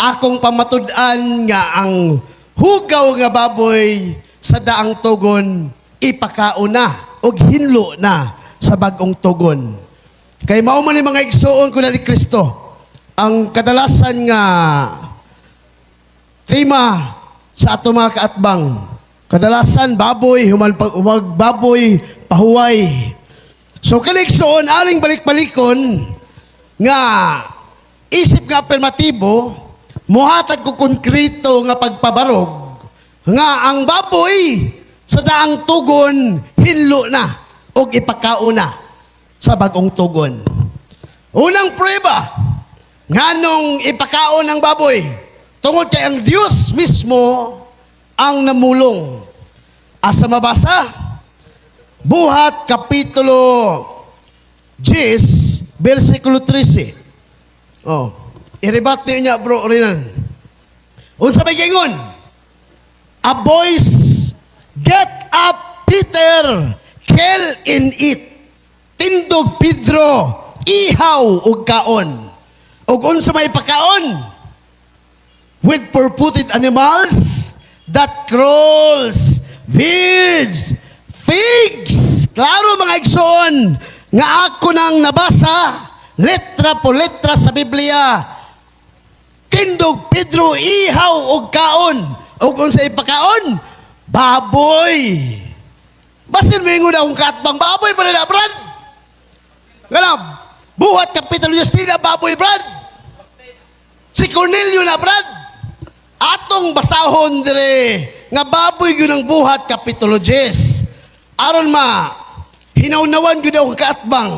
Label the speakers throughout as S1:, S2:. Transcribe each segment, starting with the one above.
S1: Akong pamatud-an nga ang hugaw nga baboy sa daang tugon ipakaon na og hinlo na sa bag-ong tugon. Kay mao man ni, mga igsuon ko na ni Kristo, ang kadalasan nga tema sa ato mga kaatbang. Kadalasan baboy, human pag umag baboy, pahuway. So kani, igsuon, aring balik-balikon nga isip nga apirmatibo, muhatag ko konkreto nga pagpabarog nga ang baboy sa daang tugon hinlo na og ipakaon na sa bag-ong tugon. Unang prueba nganong ipakaon ang baboy, tungod kay ang Dios mismo ang namulong. Asa mabasa? Buhat kapitulo 10, versikulo 13. Oh, i-rebut niya, Bro Rinan. Unsa may giingon? A voice, "Get up, Peter, kill and eat." "Tindog, Pedro, ihaw og kaon." Og unsa may pakaon? With four-footed animals that crawls, birds, pigs. Klaro, mga igsoon, nga ako nang nabasa, letra po letra sa Biblia. "Tindog, Pedro, ihaw og kaon." Og unsa ipakaon? Baboy. Basin mo ingon akong kaatbang, baboy pa nila, Brad. Ganap, Buhat Kapitulo 10 na baboy, Brad. Si Cornelio na, Brad. Atong basahon dire nga baboy yun ang Buhat Kapitulo 10. Aron ma hinawnawan gyud akong kaatbang.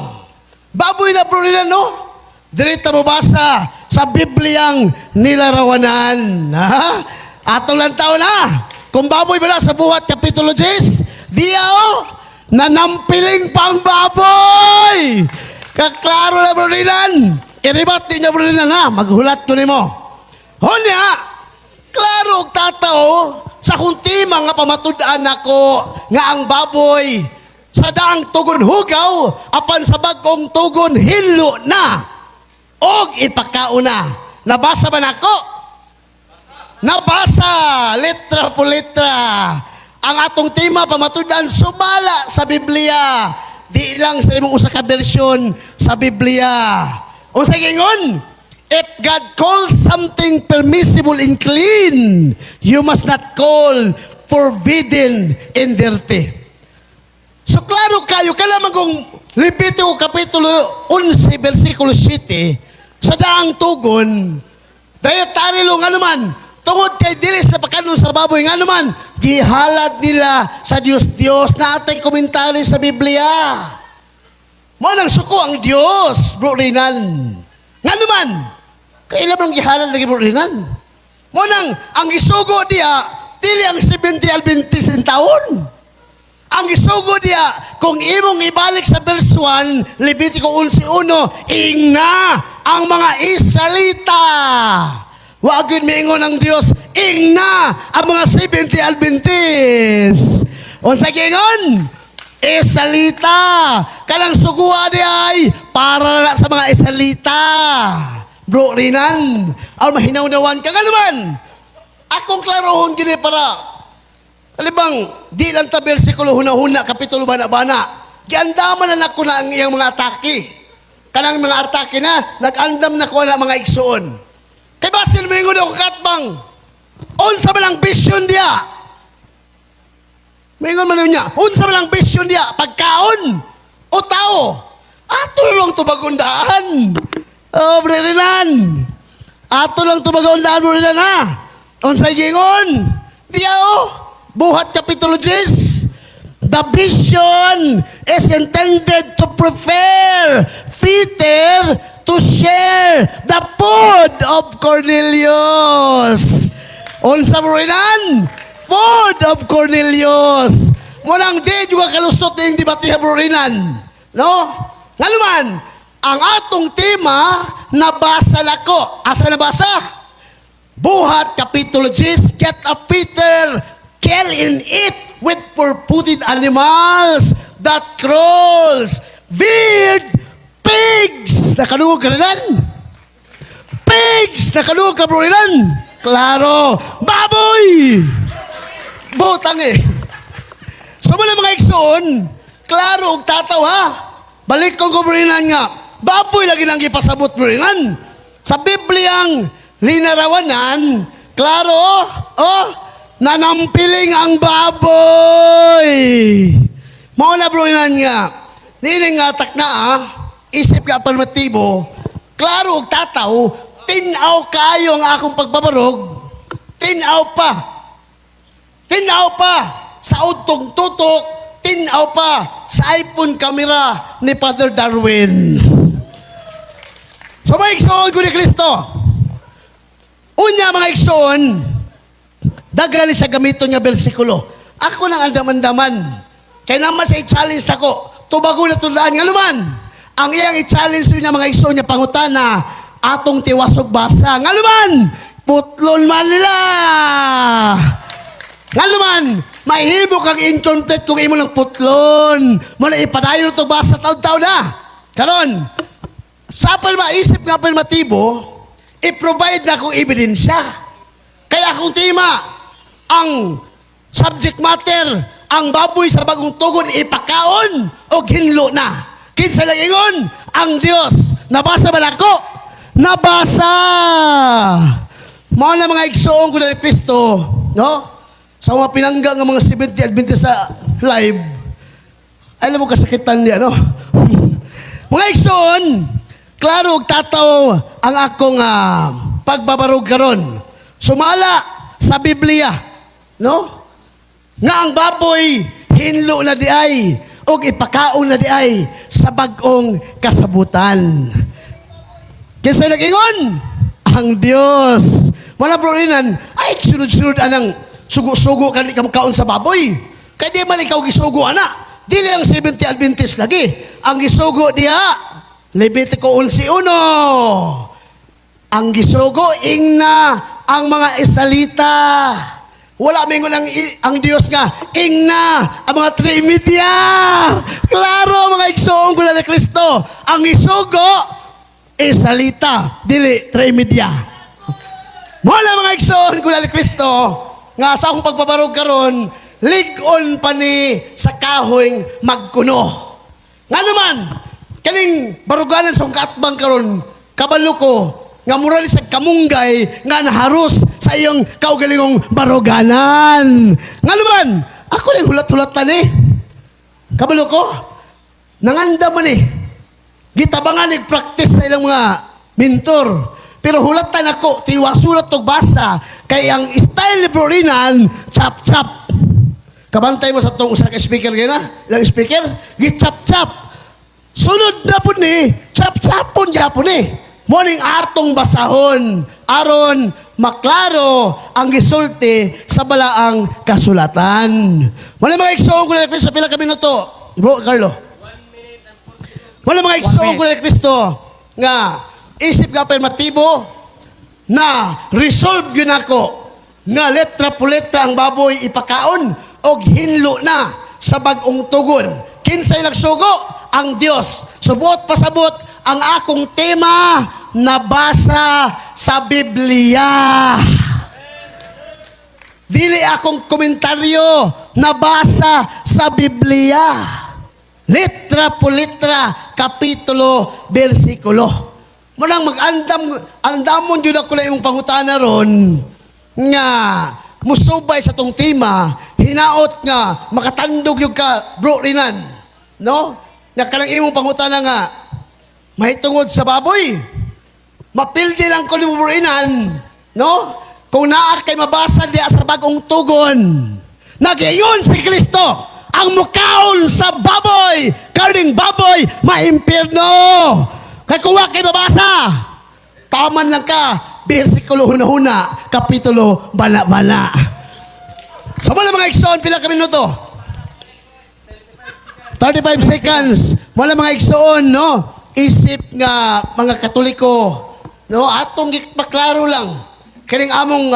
S1: Baboy na, bro, nila, no? Dire ta mabasa sa Bibliang nilarawanan. Ha? Atong lang tao na. Kung baboy ba na sa Buhat Kapitulo 10, diya oh, nanampiling pang baboy. Kaklaro na, bro Rinan. I-rebut din niya, bro Rinan, ha. Maghulat ko nimo. Honya, klaro og tataw sa kung tema nga pamatud-an nako nga ang baboy sa daang tugon hugaw apan sa bag-ong tugon hinlo na og ipakaon na. Nabasa ba nako? Nabasa, letra po letra. Ang atong tema pamatud-an sumala sa Biblia. Di lang sa imong usa ka bersyon sa Biblia. Unsa gingon? If God calls something permissible and clean, you must not call forbidden and dirty. So klaro kayo, kailangan kung Levitico Kapitulo 11, versikulo 7, sa daang tugon, dietary law nga naman, tungod kay dili sila pakanon sa baboy, nga naman, gihalad nila sa Diyos-Diyos na atay komentary sa Biblia. Mo nang suko ang Diyos, Bro Rinan. Nga naman, kailan bang gihalad lagi, Bro Rinan? Mo nang, ang isugo diya, dili ang 70 Adventist in taon. Ang isugo diya, kung imong ibalik sa verse 1, Levitico 11.1, ingna ang mga Israelita. Wa gyud miingon ang Dios, ingna ang mga 70 Adventist. Unsa giingon? Israelita. Kanang sugua di ay para na sa mga Israelita. Bro Rinan, aron mahinawnawan ka nga naman. Akong klarohon gini para kalibang, di lang ta bersikulo huna-huna, kapitulo bana-bana. Giandaman na nako na ang iyang mga atake. Kanang mga atake na, nag-andam na ko na, mga igsuon. Kay basin mo ingon ako katbang, unsa man ang vision diya? Maingon man niya, unsa man ang vision diya? Pagkaon o tao? Ato lang tubagon daan. Oh, Bre Renan. Ato lang tubagon daan, Bre Renan, ha. Unsay gingon? Diya oh. Buhat Kapitulo 10. The vision is intended to prepare Peter to share the food of Cornelius. Unsa mo, Renan? Food of Cornelius. Munang di juga kalusot yung debate, Bro Renan. No? Ngaluman, ang atong tema nabasa nako. Asa nabasa? Buhat Kapitulo 10, "Get up, Peter, kill and eat with four-footed animals that crawls, weird pigs." Nakalungog ka na. Pigs! Pigs! Nakadungog ka, bro, ilan? Klaro! Baboy! Butang eh. So mao mga igsoon, klaro og tataw ha. Balik kong kubrinan nga, baboy lagi nang gipasabot, bro, inan. Sa Bibliang linarawanan, klaro, oh, nanampiling ang baboy. Mao na, bro, inan nga, niini nga takna ah, isip ka affirmatibo, klaro og tataw, tinaw kayo ang akong pagbabarog, tinaw pa. Tinaw pa sa utong tutok, tinaw pa sa iPhone camera ni Father Darwin. So mga igsoon ko ni Kristo, unya mga igsoon, daghan ni sa gamiton nga bersikulo. Ako nang andam-andaman. Kaya naman sa i-challenge ako, tubago na tulaan nga luman. Ang iyang i-challenge niya mga igsoon niya pangutana, atong tiwasog basa. Nga luman, putlon man nila. Nga naman, mahimo kang incomplete kung imo ng putlon. Mo na ipadayon to basa taon-taon na. Karon, sa maisip nga affirmatibo, i-provide na akong ebidensya. Kaya akong tema, ang subject matter, ang baboy sa bagong tugon ipakaon o hinlo na. Kinsa lang ingon? Ang Dios. Nabasa ba nako? Nabasa! Mao na mga igsoon ko na ni Kristo, no? Sa mga pinangga nga mga 70 Adventist sa live, alam mo kasakitan niya, no? Mga igsoon, klaro og tataw ang akong pagbabarog karon. Sumala sa Biblia, no? Nga ang baboy hinlo na di ay og ipakaon na di ay sa bag-ong kasabutan. Kinsa nag-ingon? Ang Dios. Wala, bro, inan, ay sunod-sunod anang sugo-sugo ka di ka makaon sa baboy. Kaya di man ikaw gisugo ana. Dili ang 70 Adventist lagi. Ang gisugo diha, Levitico 11.1. Ang gisugo, ingna ang mga Israelita. Wala mingon ang Dios nga, ingna ang mga Trimedia. Klaro mga igsoong ko na ni Kristo. Ang isugo, Israelita, dili Trimedia. Mula mga igsoon ko na ni Kristo, nga sa akong pagbabarog karon, lig-on pa ni sa kahoy magkuno. Nga naman, kaning baruganan sa akong kaatbang karon, kabalo ko, nga mura ni sa kamunggay nga naharos sa iyong kaugalingong baruganan. Nga naman, ako lang hulat-hulatan eh. Kabalo ko, nanganda man eh. Gitabangan practice sa ilang mga mentor. Pero hulatan ako, tiwa sulat og basa, kay ang style ni Brorinan, chap-chap. Kabantay mo sa tong usa ka speaker gina, ilang speaker, gi-chap-chap. Sunod na po ni, chap-chapon gyapon ni. Morning atong basahon, aron maklaro ang gisulti sa balaang kasulatan. Wala mga igsoon ko na Kristo, pila ka minuto? Bro, Carlo. Wala mga igsoon ko na Kristo nga isip nga affirmatibo na resolve yun ako nga letra po letra ang baboy ipakaon og hinlo na sa bag-ong tugon. Kinsay nagsugo? Ang Dios. Subot pasabot ang akong tema nabasa sa Biblia. Dili akong komentaryo, nabasa sa Biblia. Letra po letra, kapitulo, bersikulo. Manang mag-andam, andamon yun ako na imong pangutana ron, nga musubay sa tong tema, hinaot nga, makatandog yung ka, bro, Rinan. No? Nga kanang imong pangutana nga, mahitungod sa baboy. Mapildi lang ko ni mo, bro, Rinan. No? Kung naa kay mabasa diya sa bagong tugon, nagyayon si Kristo, ang mukaon sa baboy, karning baboy, maimpirno. Kay kung wa kay mabasa, taman lang ka, bersikulo huna-huna, kapitulo bana-bana. Sa mga igsoon, pila ka minuto? 35 seconds. Wala mga igsoon, no? Isip nga mga Katoliko, no? Atong maklaro lang. Kining among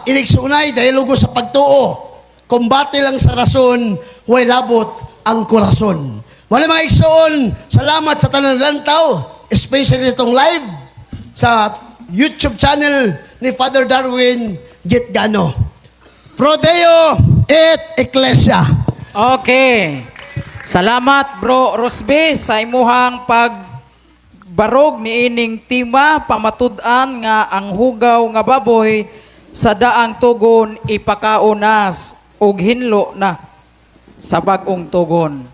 S1: inigsuonay dahil lugo sa pagtuo. Kumbate lang sa rason, way labot ang korason. Wala mga igsoon, salamat sa tanan lantaw, especially itong live sa YouTube channel ni Father Darwin Gitgano. Pro Deo et Ecclesia.
S2: Okay. Salamat, Bro Rosbe, sa imuhang pagbarog ni ining tema pamatud-an nga ang hugaw nga baboy sa daang tugon ipakaon na og hinlo na sa bag-ong tugon.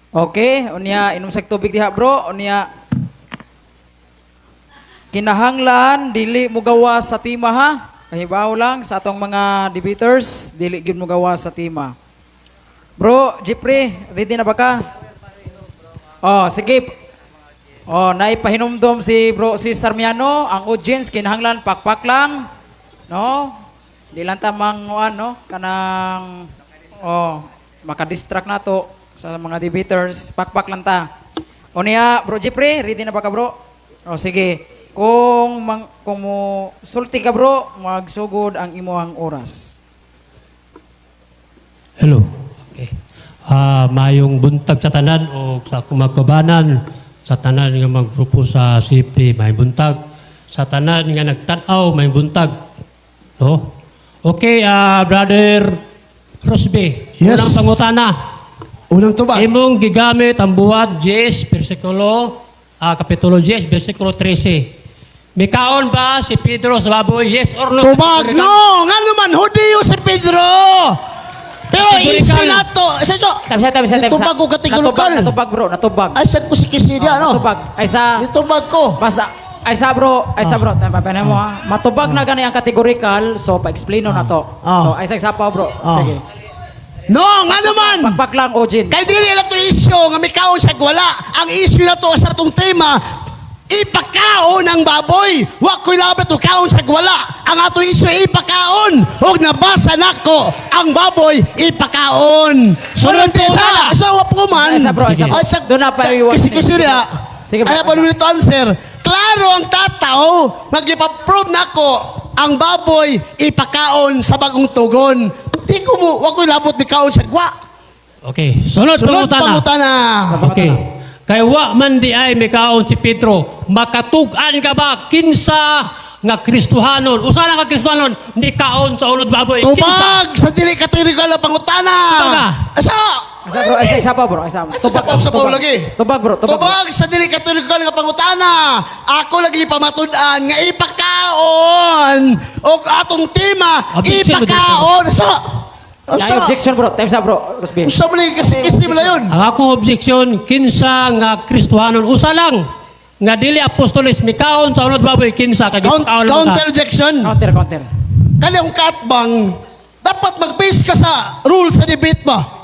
S2: Okay, unya inom sa tubig diha, bro, unya kinahanglan dili mo gawa sa tema, ha. Kahibaw lang sa atong mga debaters, dili gyud mo gawa sa tema. Bro, Jeffrey, ready na ba ka? Oh, sige. Oh, naipahinumdom si Bro si Sarmiano, ang audience kinahanglan pakpak lang. No? Di lang ta mang ano, kanang oh, maka-distract nato sa mga debaters, pakpak lang ta. O niya, Bro Jeffrey, ready na ba ka, bro? O sige. Kung mo sulti ka, bro, magsugod ang imuhang oras.
S3: Hello. Okay. Mayong buntag sa tanan o sa kumagkabanan, sa tanan nga maggrupo sa CFD, may buntag. Sa tanan nga nagtan-aw, may buntag. No? Okay, Brother Rosby.
S1: Yes.
S3: Unang pangutana.
S1: Unang tubag.
S3: Imong gigamit ang buhat 10, versikulo, kapitulo 10, versikulo 13. Mikaon ba si Pedro sa baboy? Yes or no?
S1: Tubag, no! Nga naman, Hudiyo si Pedro! Pero
S3: Kategorikal.
S1: issue na to. Isa, isa.
S2: Tapos, tapos, tapos.
S1: Nitubag ko kategorikal.
S2: Natubag, natubag, bro, natubag.
S1: Ay, saan ko si Kisidia, no?
S2: Natubag. Ay sa
S1: Nitubag ko.
S2: Basta ay sa bro, ay sa bro, tama pa mo ha. Matubag na gani ang categorical, so pa-explain na to.
S1: Ah.
S2: So ay sa sapaw, bro. Sige.
S1: No, nga naman!
S2: Pakpak lang, Ojin.
S1: Kay dili na to issue nga mikaon siya wala. Ang issue na to sa atong tema, ipakaon ang baboy. Wa ko'y labot o kaon sa wala. Ang ato issue ipakaon. Og nabasa nako ang baboy ipakaon.
S3: Sunod
S1: Sunod
S3: po
S1: sa
S3: na.
S1: sa wa po man.
S2: Ay, sa bro, ay, sa bro.
S1: Ay, sa
S2: Doon na pa iwan.
S1: Kisi-kisi niya.
S2: Sige, bro.
S1: Ay, pa to answer. Klaro ang tataw, magipa-prove nako ang baboy ipakaon sa bagong tugon. Di ko mo, wa ko'y labot mikaon sa gwa.
S3: Okay. Sunod,
S1: Sunod
S3: pangutana.
S1: pangutana.
S3: Okay. Kay wa man di ay mikaon si Pedro, makatug-an ka ba kinsa nga Kristohanon? Usa lang ka Kristohanon ni kaon sa unod baboy? Kinsa?
S1: Tubag sa dili kategorikal na pangutana.
S3: Tubag ah.
S1: Asa?
S2: Ay sa bro, ay sa isa pa, bro, ay sa.
S1: Ay, sa sapaw, sapaw lagi.
S2: Tubag, bro, tubag. Bro.
S1: Tubag sa dili kategorikal nga pangutana. Ako lagi pamatud-an nga ipakaon og atong tema
S3: Objection,
S1: ipakaon. Asa?
S2: Ay,
S1: Asa?
S2: objection, bro. Time sa bro, Rosby.
S1: Usa man lagi kasi kasi mo na yun.
S3: Ang akong objection, kinsa nga Kristohanon? Usa lang nga dili apostolis mikaon sa unod baboy, kinsa kay gipakaon lang ka?
S1: Counter objection.
S2: Counter, counter.
S1: Kani akong kaatbang dapat mag-base ka sa rules sa debate ba?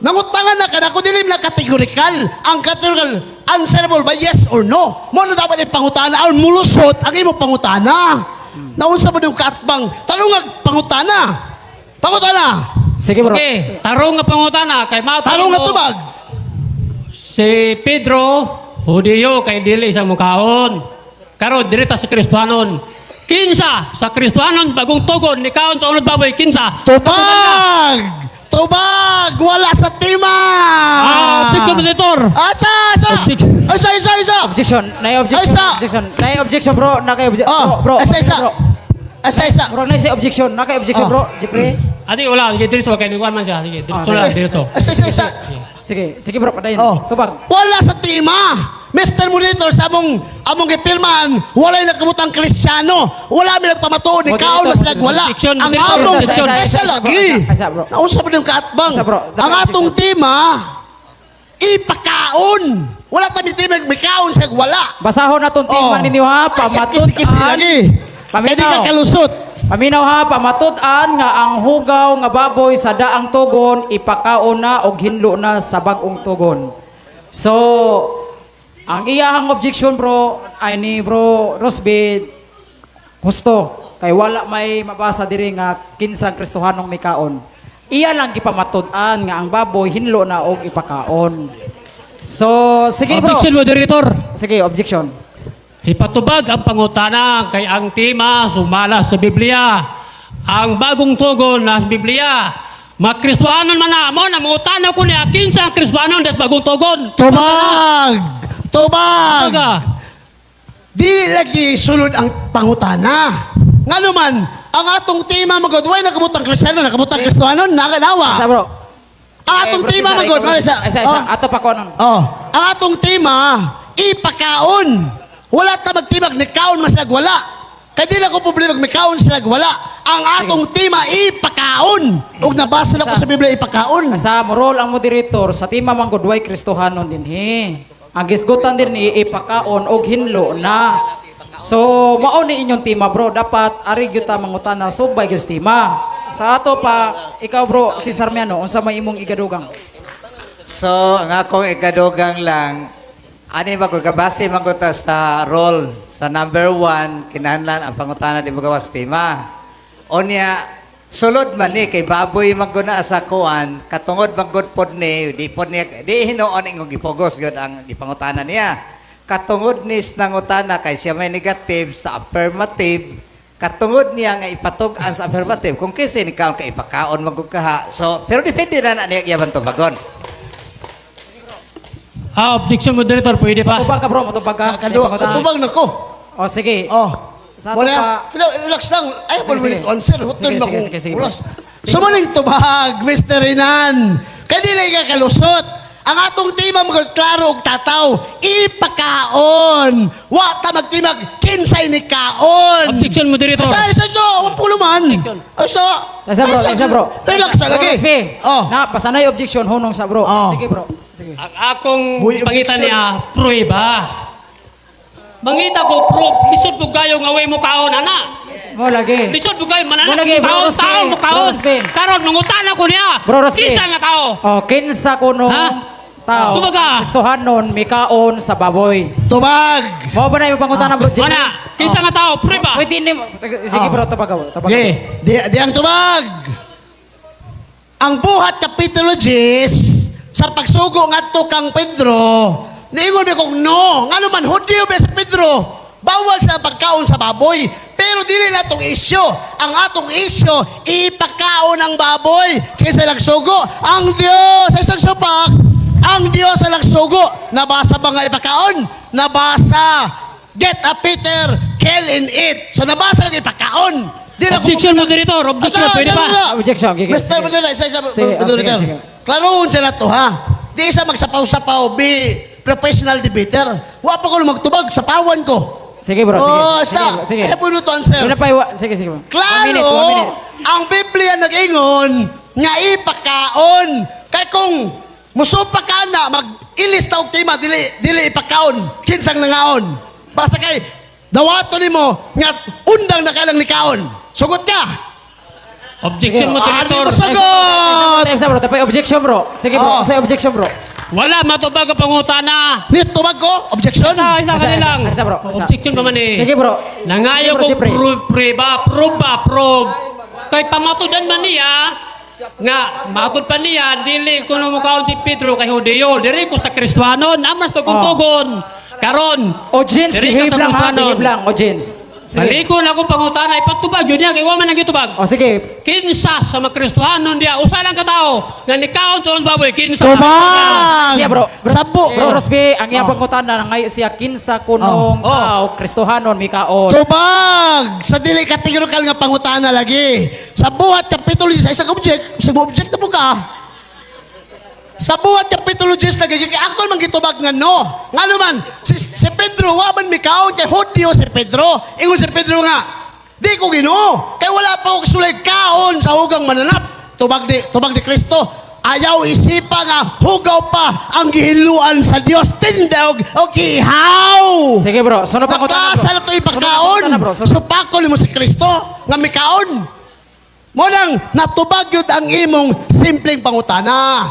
S1: Nangutangan na ka na kung dili na categorical. Ang categorical, answerable by yes or no. Mo na dapat ipangutana ang mulusot ang imong pangutana. Naunsa mo yung kaatbang? Tanong nga pangutana. Pangutana.
S2: Sige, bro.
S3: Okay, tarong nga pangutana kay matay
S1: Tarong nga
S3: mo,
S1: tubag.
S3: Si Pedro, Hudiyo kay dili sa mukaon. Karon diri ta sa Kristohanon. Kinsa sa Kristohanon bagong tugon ni kaon sa unod baboy, kinsa?
S1: Tubag! Tubag! Wala sa tema!
S3: Objection, moderator.
S1: Asa! Asa!
S3: Objection.
S1: Asa! Isa! Isa!
S2: Objection. Nay objection.
S1: Ay, sa-
S2: Objection. Nay objection, bro. Nakay objection.
S1: Oh,
S2: Bro, bro.
S1: isa, isa.
S2: Bro.
S1: Asa! Isa!
S2: Bro, nay objection. Nakay objection,
S1: Ah.
S2: bro. Jeffrey.
S3: Ati wala, sige diretso kay ni man siya. Sige, diretso
S2: Ah,
S3: lang,
S2: sige.
S3: diretso.
S1: Asa! Isa! Isa!
S2: Sige, sige bro, padayon.
S1: Oh.
S2: Tubag.
S1: Wala sa tema. Mr. Monitor, sa among gipirmahan, wala'y nagkamutang Kristiyano. Wala mi nagpamatuod, ikaw na sila wala.
S3: Objection,
S1: Ang
S3: moderator,
S1: among
S3: objection.
S1: Asa
S2: Isa,
S1: lagi.
S2: isa, bro.
S1: Naunsa pa yung kaatbang.
S2: Isa, bro.
S1: Ang atong tema, ipakaon. Wala tayo tema, may kaon siya wala.
S2: Basahon na tong tema ninyo ha,
S1: Kisi
S2: pamatud-an.
S1: lagi. Kaya di ka
S2: Paminaw.
S1: kalusot.
S2: Paminaw ha, pamatud-an nga ang hugaw nga baboy sa daang tugon ipakaon na og hinlo na sa bag-ong tugon. So, ang iyahang objection, bro, ay ni Bro Rosby husto kay wala may mabasa diri nga kinsang Kristohanong mikaon. Iya lang gipamatud-an nga ang baboy hinlo na og ipakaon. So, sige, bro.
S3: Objection, moderator.
S2: Sige, objection.
S3: Ipatubag ang pangutana kay ang tema sumala sa Biblia. Ang bagong tugon na sa Biblia. Makristohanon man na mo, namutana ko niya kinsa ang Kristohanon des bagong tugon.
S1: Tubag! Tubag!
S3: Taga.
S1: Dili lagi sulod ang pangutana. Ngano man, ang atong tema magod, way nakabutang Kristiyano, nakabutang Kristohanon,
S2: Sa
S1: nakanawa.
S2: bro.
S1: Ang atong
S2: Eh, bro,
S1: tema
S2: Cesar,
S1: magod,
S2: ikaw,
S1: mali sa,
S2: Isa, isa,
S1: oh,
S2: ato pa ko nun.
S1: oh, ang atong tema, ipakaon. Wala ta magtimag, nikaon mas wala. Kay di na ko problema mikaon sila wala. Ang atong tema, ipakaon. Ug nabasa na ko sa Biblia, ipakaon.
S2: Sa moral ang moderator sa tema man gud way Kristohanon dinhi. Ang gisgutan dinhi ipakaon og hinlo na. So mao ni inyong tema, bro, dapat ari gyud ta mangutana subay gyud sa tema. Sa ato pa ikaw, bro, si Sarmiano, unsa may imong igadugang?
S4: So, ang akong ikadugang lang, ani ba ko kabase man ko ta sa role sa number 1, kinahanglan ang pangutana di mo gawas tema. Onya, sulod man ni kay baboy man gud na sa kuan, katungod man gud pod ni, di pod niya di hinuon ingong gipugos gyud ang gipangutana niya. Katungod ni sa nangutana kay siya may negative sa affirmative, katungod niya nga ipatug-an sa affirmative kung kinsa ni kaon kay ipakaon man gud kaha. So, pero depende na na niya yaman tubagon.
S3: Ah, objection, moderator, pwede pa.
S2: Tubag ka, bro, motubag ka.
S1: Kadu,
S2: Sa pangutana.
S1: tubag na ko.
S2: O sige.
S1: Oh.
S2: Sa ato
S1: Wala.
S2: pa-
S1: Relax lang. Ay,
S2: Sige,
S1: one minute
S2: sige.
S1: on, sir. Huton
S2: Sige,
S1: ba
S2: sige,
S1: kung
S2: sige, sige,
S1: oras?
S2: bro. Sige.
S1: Sumaling tubag, Mr. Renan. Kanila ka kalusot. Ang atong tema mga klaro og tataw, ipakaon. Wa ta magtimag kinsay ni kaon.
S3: Objection, moderator.
S1: Asa isa so, wa pulo man. Asa.
S2: Asa bro, asa bro.
S1: Relax sa lagi.
S2: Bro, Rosby.
S1: Oh.
S2: Na basta na objection hunong sa bro.
S1: Oh.
S2: Sige, bro. Sige.
S3: Ang akong
S1: Buy
S3: pangita
S1: objection.
S3: niya, prueba. Mangita ko proof, lisod po kayo nga way mo kaon, ana.
S2: Mo lagi.
S3: Lisod po kayo,
S2: Mo
S3: mananak
S2: lagi,
S3: mo
S2: bro,
S3: kaon,
S2: Rosby.
S3: tao mo
S2: Bro,
S3: kaon.
S2: Rosby.
S3: Karon, mangutana ko niya.
S2: Bro, Rosby.
S3: Kinsa nga tao?
S2: Oh, kinsa kuno
S3: Ha?
S2: tao.
S3: Tubag ka.
S2: Kristohanon mikaon sa baboy.
S1: Tubag.
S2: Mao ba na imong pangutana, bro? Jeffrey?
S3: Ana, kinsa nga tao, prueba.
S2: Pwede ni sige
S1: Oh.
S2: bro, tubag ka. Tubag.
S3: Okay.
S1: Di, di ang tubag. Ang buhat Kapitulo 10, sa pagsugo ngadto kang Pedro, niingon mi kong no, ngano man Hudyo ba si Pedro, bawal sa pagkaon sa baboy. Pero dili na atong isyo. Ang atong isyo, ipakaon ang baboy kaysa nagsugo. Ang Diyos ay nagsupak. Ang Diyos ay nagsugo. Nabasa ba nga ipakaon? Nabasa. Get a Peter, kill and eat. So nabasa nga ipakaon. Di na ko-
S3: Objection, moderator. Objection,
S1: Asa,
S3: pwede
S1: asa,
S3: pa.
S1: asa.
S2: Objection, gigi.
S1: Mr.
S2: Sige.
S1: Moderator, isa, isa,
S2: Sige, oh,
S1: moderator.
S2: sige, sige.
S1: Klaroon siya na to, ha? Di isa magsapaw-sapaw, be professional debater. Wa pa ko magtubag, sapawan ko.
S2: Sige bro, sige.
S1: Oh,
S2: Sige,
S1: sa,
S2: sige.
S1: Ay, puno to answer.
S2: Doon na pa sige, sige. One
S1: Klaro,
S2: minute, 1 minute.
S1: ang Biblia nag-ingon nga ipakaon. Kay kung musupa ka na, mag-ilis ta og tema, dili, dili ipakaon, kinsang nangaon. Basta kay, dawato nimo nga undang na ka lang ni kaon. Sugot ka.
S3: Objection,
S2: Sige.
S1: Ah, di
S3: moderator.
S1: mo sagot!
S2: Time sa bro, tapay objection, bro. Sige bro,
S1: Oh.
S2: sa objection, bro.
S3: Wala matubag ang pangutana.
S1: Ni tubag ko, objection.
S3: Isa, isa
S2: Isa,
S3: kanilang.
S2: isa, isa, bro. Isa.
S3: Objection pa man eh.
S2: Sige bro.
S3: Nangayo
S2: Sige, bro,
S3: ko
S2: Jeffrey.
S3: prueba, proba, probe. Kay pamatudan man niya, nga matud pa niya dili kuno mukaon si Pedro kay Judeo diri ko sa Kristohanon amas pagtuntugon karon
S2: Audience,
S3: diri ka
S2: behave
S3: sa
S2: lang ha,
S3: Kristohanon.
S2: behave lang, audience. Sige.
S3: Balikon akong pangutana ipatubag yun niya kay wa man ang gitubag.
S2: O sige,
S3: Kinsa sa mga Kristohanon diya usa lang ka tawo nga nikaon sa ulos baboy kinsa.
S1: Tubag!
S2: Siya bro. Bro,
S1: Sabo.
S2: Bro Rosby, ang iyang
S1: Oh.
S2: pangutana ngay siya kinsa kunong
S3: Oh.
S2: tao Kristohanon mikaon.
S1: Tubag! Sa dili kategorikal nga pangutana lagi. Sa buhat kapitulo sa isang object, sa object na po ka. Sa buhat kapitulo 10 lagi kay ako man gitubag nga no. Ngano man si Pedro wa man mikaon kay Hudyo si Pedro. Ingon si Pedro nga, di ko Ginoo kay wala pa ko sulay kaon sa hugang mananap. Tubag di Kristo. Ayaw isipa nga hugaw pa ang gihiluan sa Dios tinda og ihaw.
S2: Sige bro, sunod pangutana bro.
S1: Pagkasa na ito ipakaon.
S2: Sunod pangutana, bro. Sunod.
S1: Supakol mo si Kristo nga mikaon. Mo lang natubag yun ang imong simpleng pangutana.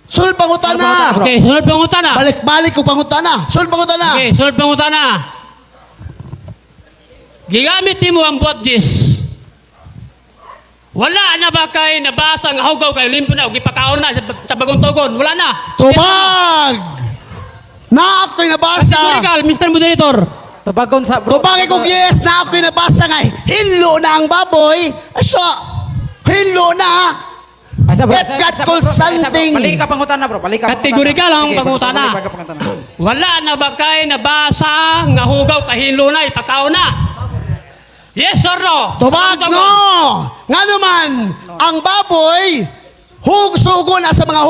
S1: Sunod pangutana.
S2: Sunod pangutana, bro.
S3: Okay, sunod pangutana.
S1: Balik-balik ko pangutana. Sunod pangutana.
S3: Okay, sunod pangutana. Gigamit nimo ang buhat Jis. Wala na ba kay nabasa nga hugaw kay limpo na og gipakaon na sa bagong tugon? Wala na.
S1: Tubag! Na ako'y nabasa.
S3: Categorical, Mr. Moderator.
S2: Tubagon sa bro.
S1: Tubag ko yes, na ako'y nabasa nga. Hinlo na ang baboy. Asa, hinlo na.
S2: Asa bro,
S1: If God
S2: asa,
S1: calls
S2: bro, asa, bro.
S1: something.
S2: Balik ka pangutana bro, balik ka.
S3: Kategorikal ang
S2: Sige,
S3: pangutana.
S2: balik ka pangutana.
S3: Wala na ba kay nabasa nga hugaw kahinlo na ipakaon na? Yes or no?
S1: Tubag no! Nga naman, ang baboy, hugsugo na sa mga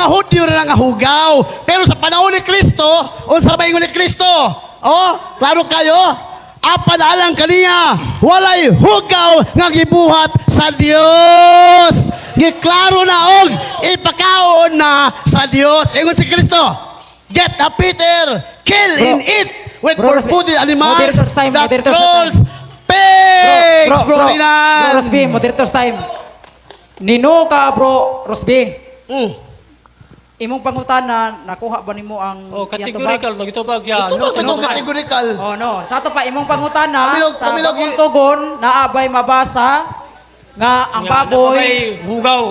S1: Hudyo na nga hugaw. Pero sa panahon ni Kristo, unsa may ingon ni Kristo? Oh, klaro kayo? Apan alang kaniya, walay hugaw nga gibuhat sa Dios. Giklaro na og ipakaon na sa Dios. Ingon si Kristo, "Get up, Peter, kill
S2: Bro.
S1: and eat with
S2: Bro,
S1: forbidden animals
S2: moderator's time,
S1: that
S2: moderator's time.
S1: crawls pigs, bro, Rinan."
S2: Bro, Rosby, moderator's time. Nino ka, bro, Rosby. Imong pangutana, nakuha ba nimo ang
S3: Oh,
S2: iyang tubag?
S3: categorical magitubag siya.
S1: Ito
S3: No,
S1: ba itong
S3: no.
S1: categorical?
S2: Oh no, sa ato pa imong pangutana sa bagong tugon naabay mabasa nga ang
S3: Nga,
S2: baboy
S3: napabay hugaw.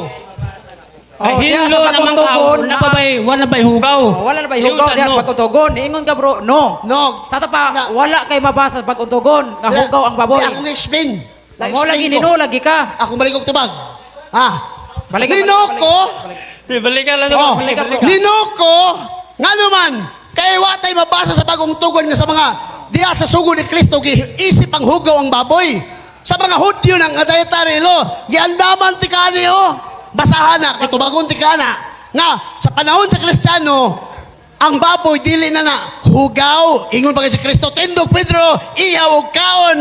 S2: Oh, diya
S3: Kahinlo
S2: sa
S3: naman
S2: bagong
S3: ka,
S2: tugon,
S3: napabay, wala ba'y hugaw?
S2: Oh, wala na ba hugaw
S3: Ingon
S2: diya sa
S3: no.
S2: bagong tugon? Niingon ka, bro, no.
S1: No.
S2: Sa ato pa wala kay mabasa sa bagong tugon nga hugaw ang baboy.
S1: Di, akong explain.
S2: Mo lagi
S1: Na-explain
S2: nino
S1: ko.
S2: lagi ka.
S1: Akong balik og tubag. Ha?
S2: Balik ka,
S1: Nino
S2: balik,
S1: ko,
S2: balik,
S3: Eh, balikan lang.
S1: oh,
S3: Balik,
S2: balik,
S3: balik.
S1: nino ko, nga naman, kay wa tay mabasa sa bagong tugon nga sa mga diya sa sugo ni Kristo, giisip ang hugaw ang baboy. Sa mga Hudyo ng dietary law, giandaman ti kani oh. Basahan na, kitubagon ti kana. Nga, sa panahon sa Kristiyano, ang baboy dili na na hugaw. Ingon pa kay si Kristo, "Tindog, Pedro, ihaw og kaon."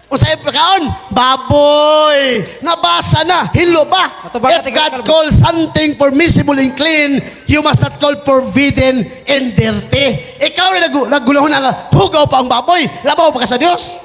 S1: Unsay kaon? Baboy. Nabasa na, hilo ba?
S2: Matubag
S1: If
S2: ka,
S1: God
S2: tinggal-
S1: call something permissible and clean, you must not call forbidden and dirty. Ikaw rin nagulahon na nga, hugaw pa ang baboy, labaw pa ka sa Diyos.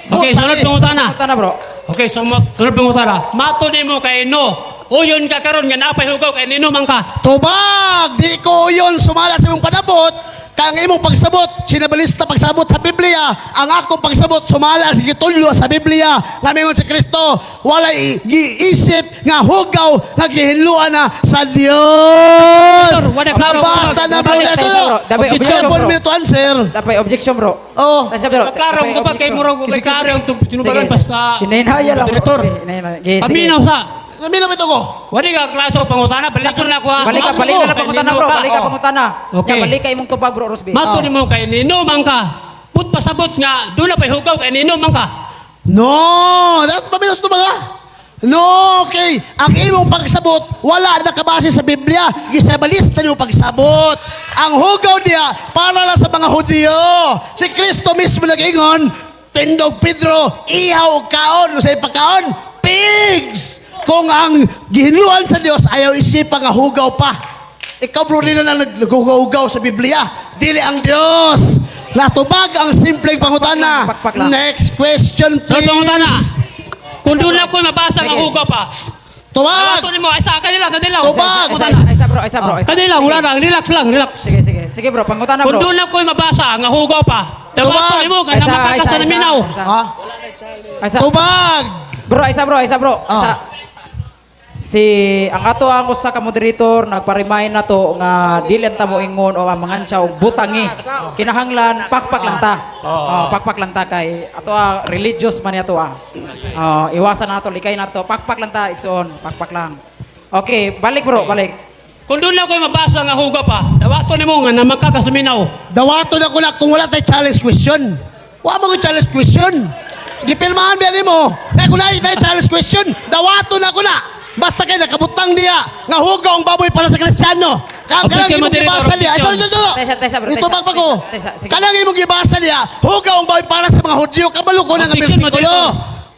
S3: Okay,
S1: Buta
S3: sunod
S1: eh.
S3: pangutana.
S2: Pangutana, bro.
S3: Okay, so sunod pangutana. Mato nimo kay no. Uyon ka karon nga napay hugaw kay nino man ka.
S1: Tubag! Di ko yun sumala sa imong panabot. Kang imong pagsabot, sinabalista pagsabot sa Biblia. Ang akong pagsabot, sumala sa gitulyo sa Biblia. Nga mingon si Kristo, walay giisip nga hugaw nga gihinluan na sa Dios.
S3: Pastor, wala klaro.
S1: Nabasa na
S3: Wala
S1: ba?
S2: klaro, bro. Dapat objection,
S1: Seven
S2: bro.
S1: minute to answer.
S2: Dapat objection, bro.
S1: Oh.
S2: Ay, sabi, bro.
S3: Klaro
S2: Dapat
S3: ko ba kay
S2: objection.
S3: murag may klaro ang tinubagan
S2: Sige.
S3: pa sa
S2: Hinahinaya lang, bro.
S3: Director.
S2: Hinahinaya. Sige, sige.
S3: Paminaw sa.
S1: Namila ba ito ko?
S3: Wali ka klaso pangutana, balik ko na ako ha.
S2: Balik ka, balik ka lang pangutana, bro. Balik ka
S1: Oh.
S2: pangutana.
S3: Okay.
S2: Nya, balik ka imong tubag, bro, Rosby.
S3: Mato nimo kay nino man ka. Put pasabot nga doon na pa'y hugaw kay nino man ka.
S1: No! Dapat pamilos ito mga? No, okay. Ang imong pagsabot, wala nakabase sa Biblia. Gisabalista niyong pagsabot. Ang hugaw niya, para lang sa mga Hudyo. Si Kristo mismo nag-ingon, "Tindog, Pedro, ihaw og kaon." Sa ipakaon, pigs! Kung ang gihinluan sa Dios, ayaw isipa nga hugaw pa. Ikaw, bro, rin na lang naghugaw-hugaw sa Biblia. Dili ang Dios. Natubag ang simpleng pangutana.
S2: Pakpak lang.
S1: Next question,
S3: Sunod
S1: please.
S3: pangutana. Kung doon na ko mabasa nga
S2: Sige.
S3: hugaw pa.
S1: Tuwag!
S3: Mato nimo ay sa kanila kanila.
S1: Tubag!
S2: Isa, isa, isa, bro, isa, bro. Isa.
S3: Kanila wala lang, relax lang, relax.
S2: Sige, sige. Sige, bro, pangutana,
S3: Kung
S2: bro.
S3: doon na ko mabasa nga hugaw pa.
S1: Tubag!
S3: Tawato nimo nga
S2: Isa,
S3: namakaka
S2: isa,
S3: sa
S2: isa,
S3: naminaw.
S2: isa.
S1: Ha?
S2: Isa.
S1: Tubag!
S2: Bro, isa, bro, isa, bro.
S1: Ah.
S2: Isa. Si ang ato ang usa ka moderator nagpa-remind na to nga dili ta mo ingon o ang mangantsa og butangi. Kinahanglan pakpak lang ta. Oh, pakpak lang ta kay ato religious man ato ah. Oh, iwasan nato likay nato pakpak lang ta igsoon, pakpak lang. Okay, balik bro, balik.
S3: Kung doon na ko mabasa nga hugaw pa. Tawato nimo nga namakaka sa minaw.
S1: Dawato na ko na kung wala tayo challenge question. Wa mo ko challenge question. Gipilmahan ba nimo? Eh kung naa tayo challenge question, dawato na ko na. Basta kay nakabutang niya nga hugaw ang baboy para sa Kristiyano. Kang kanang
S3: Objection,
S1: imong
S3: moderator,
S1: gibasa niya. Ay, sorry,
S3: objection.
S1: sorry, sorry.
S2: Tesa, tesa, bro, tesa.
S1: Itubag pa ko.
S2: Tesa, sige.
S1: Kanang imong gibasa niya, hugaw ang baboy para sa mga Hudyo. Kabalo ko na nga
S3: Objection,
S1: bersikulo.
S3: moderator.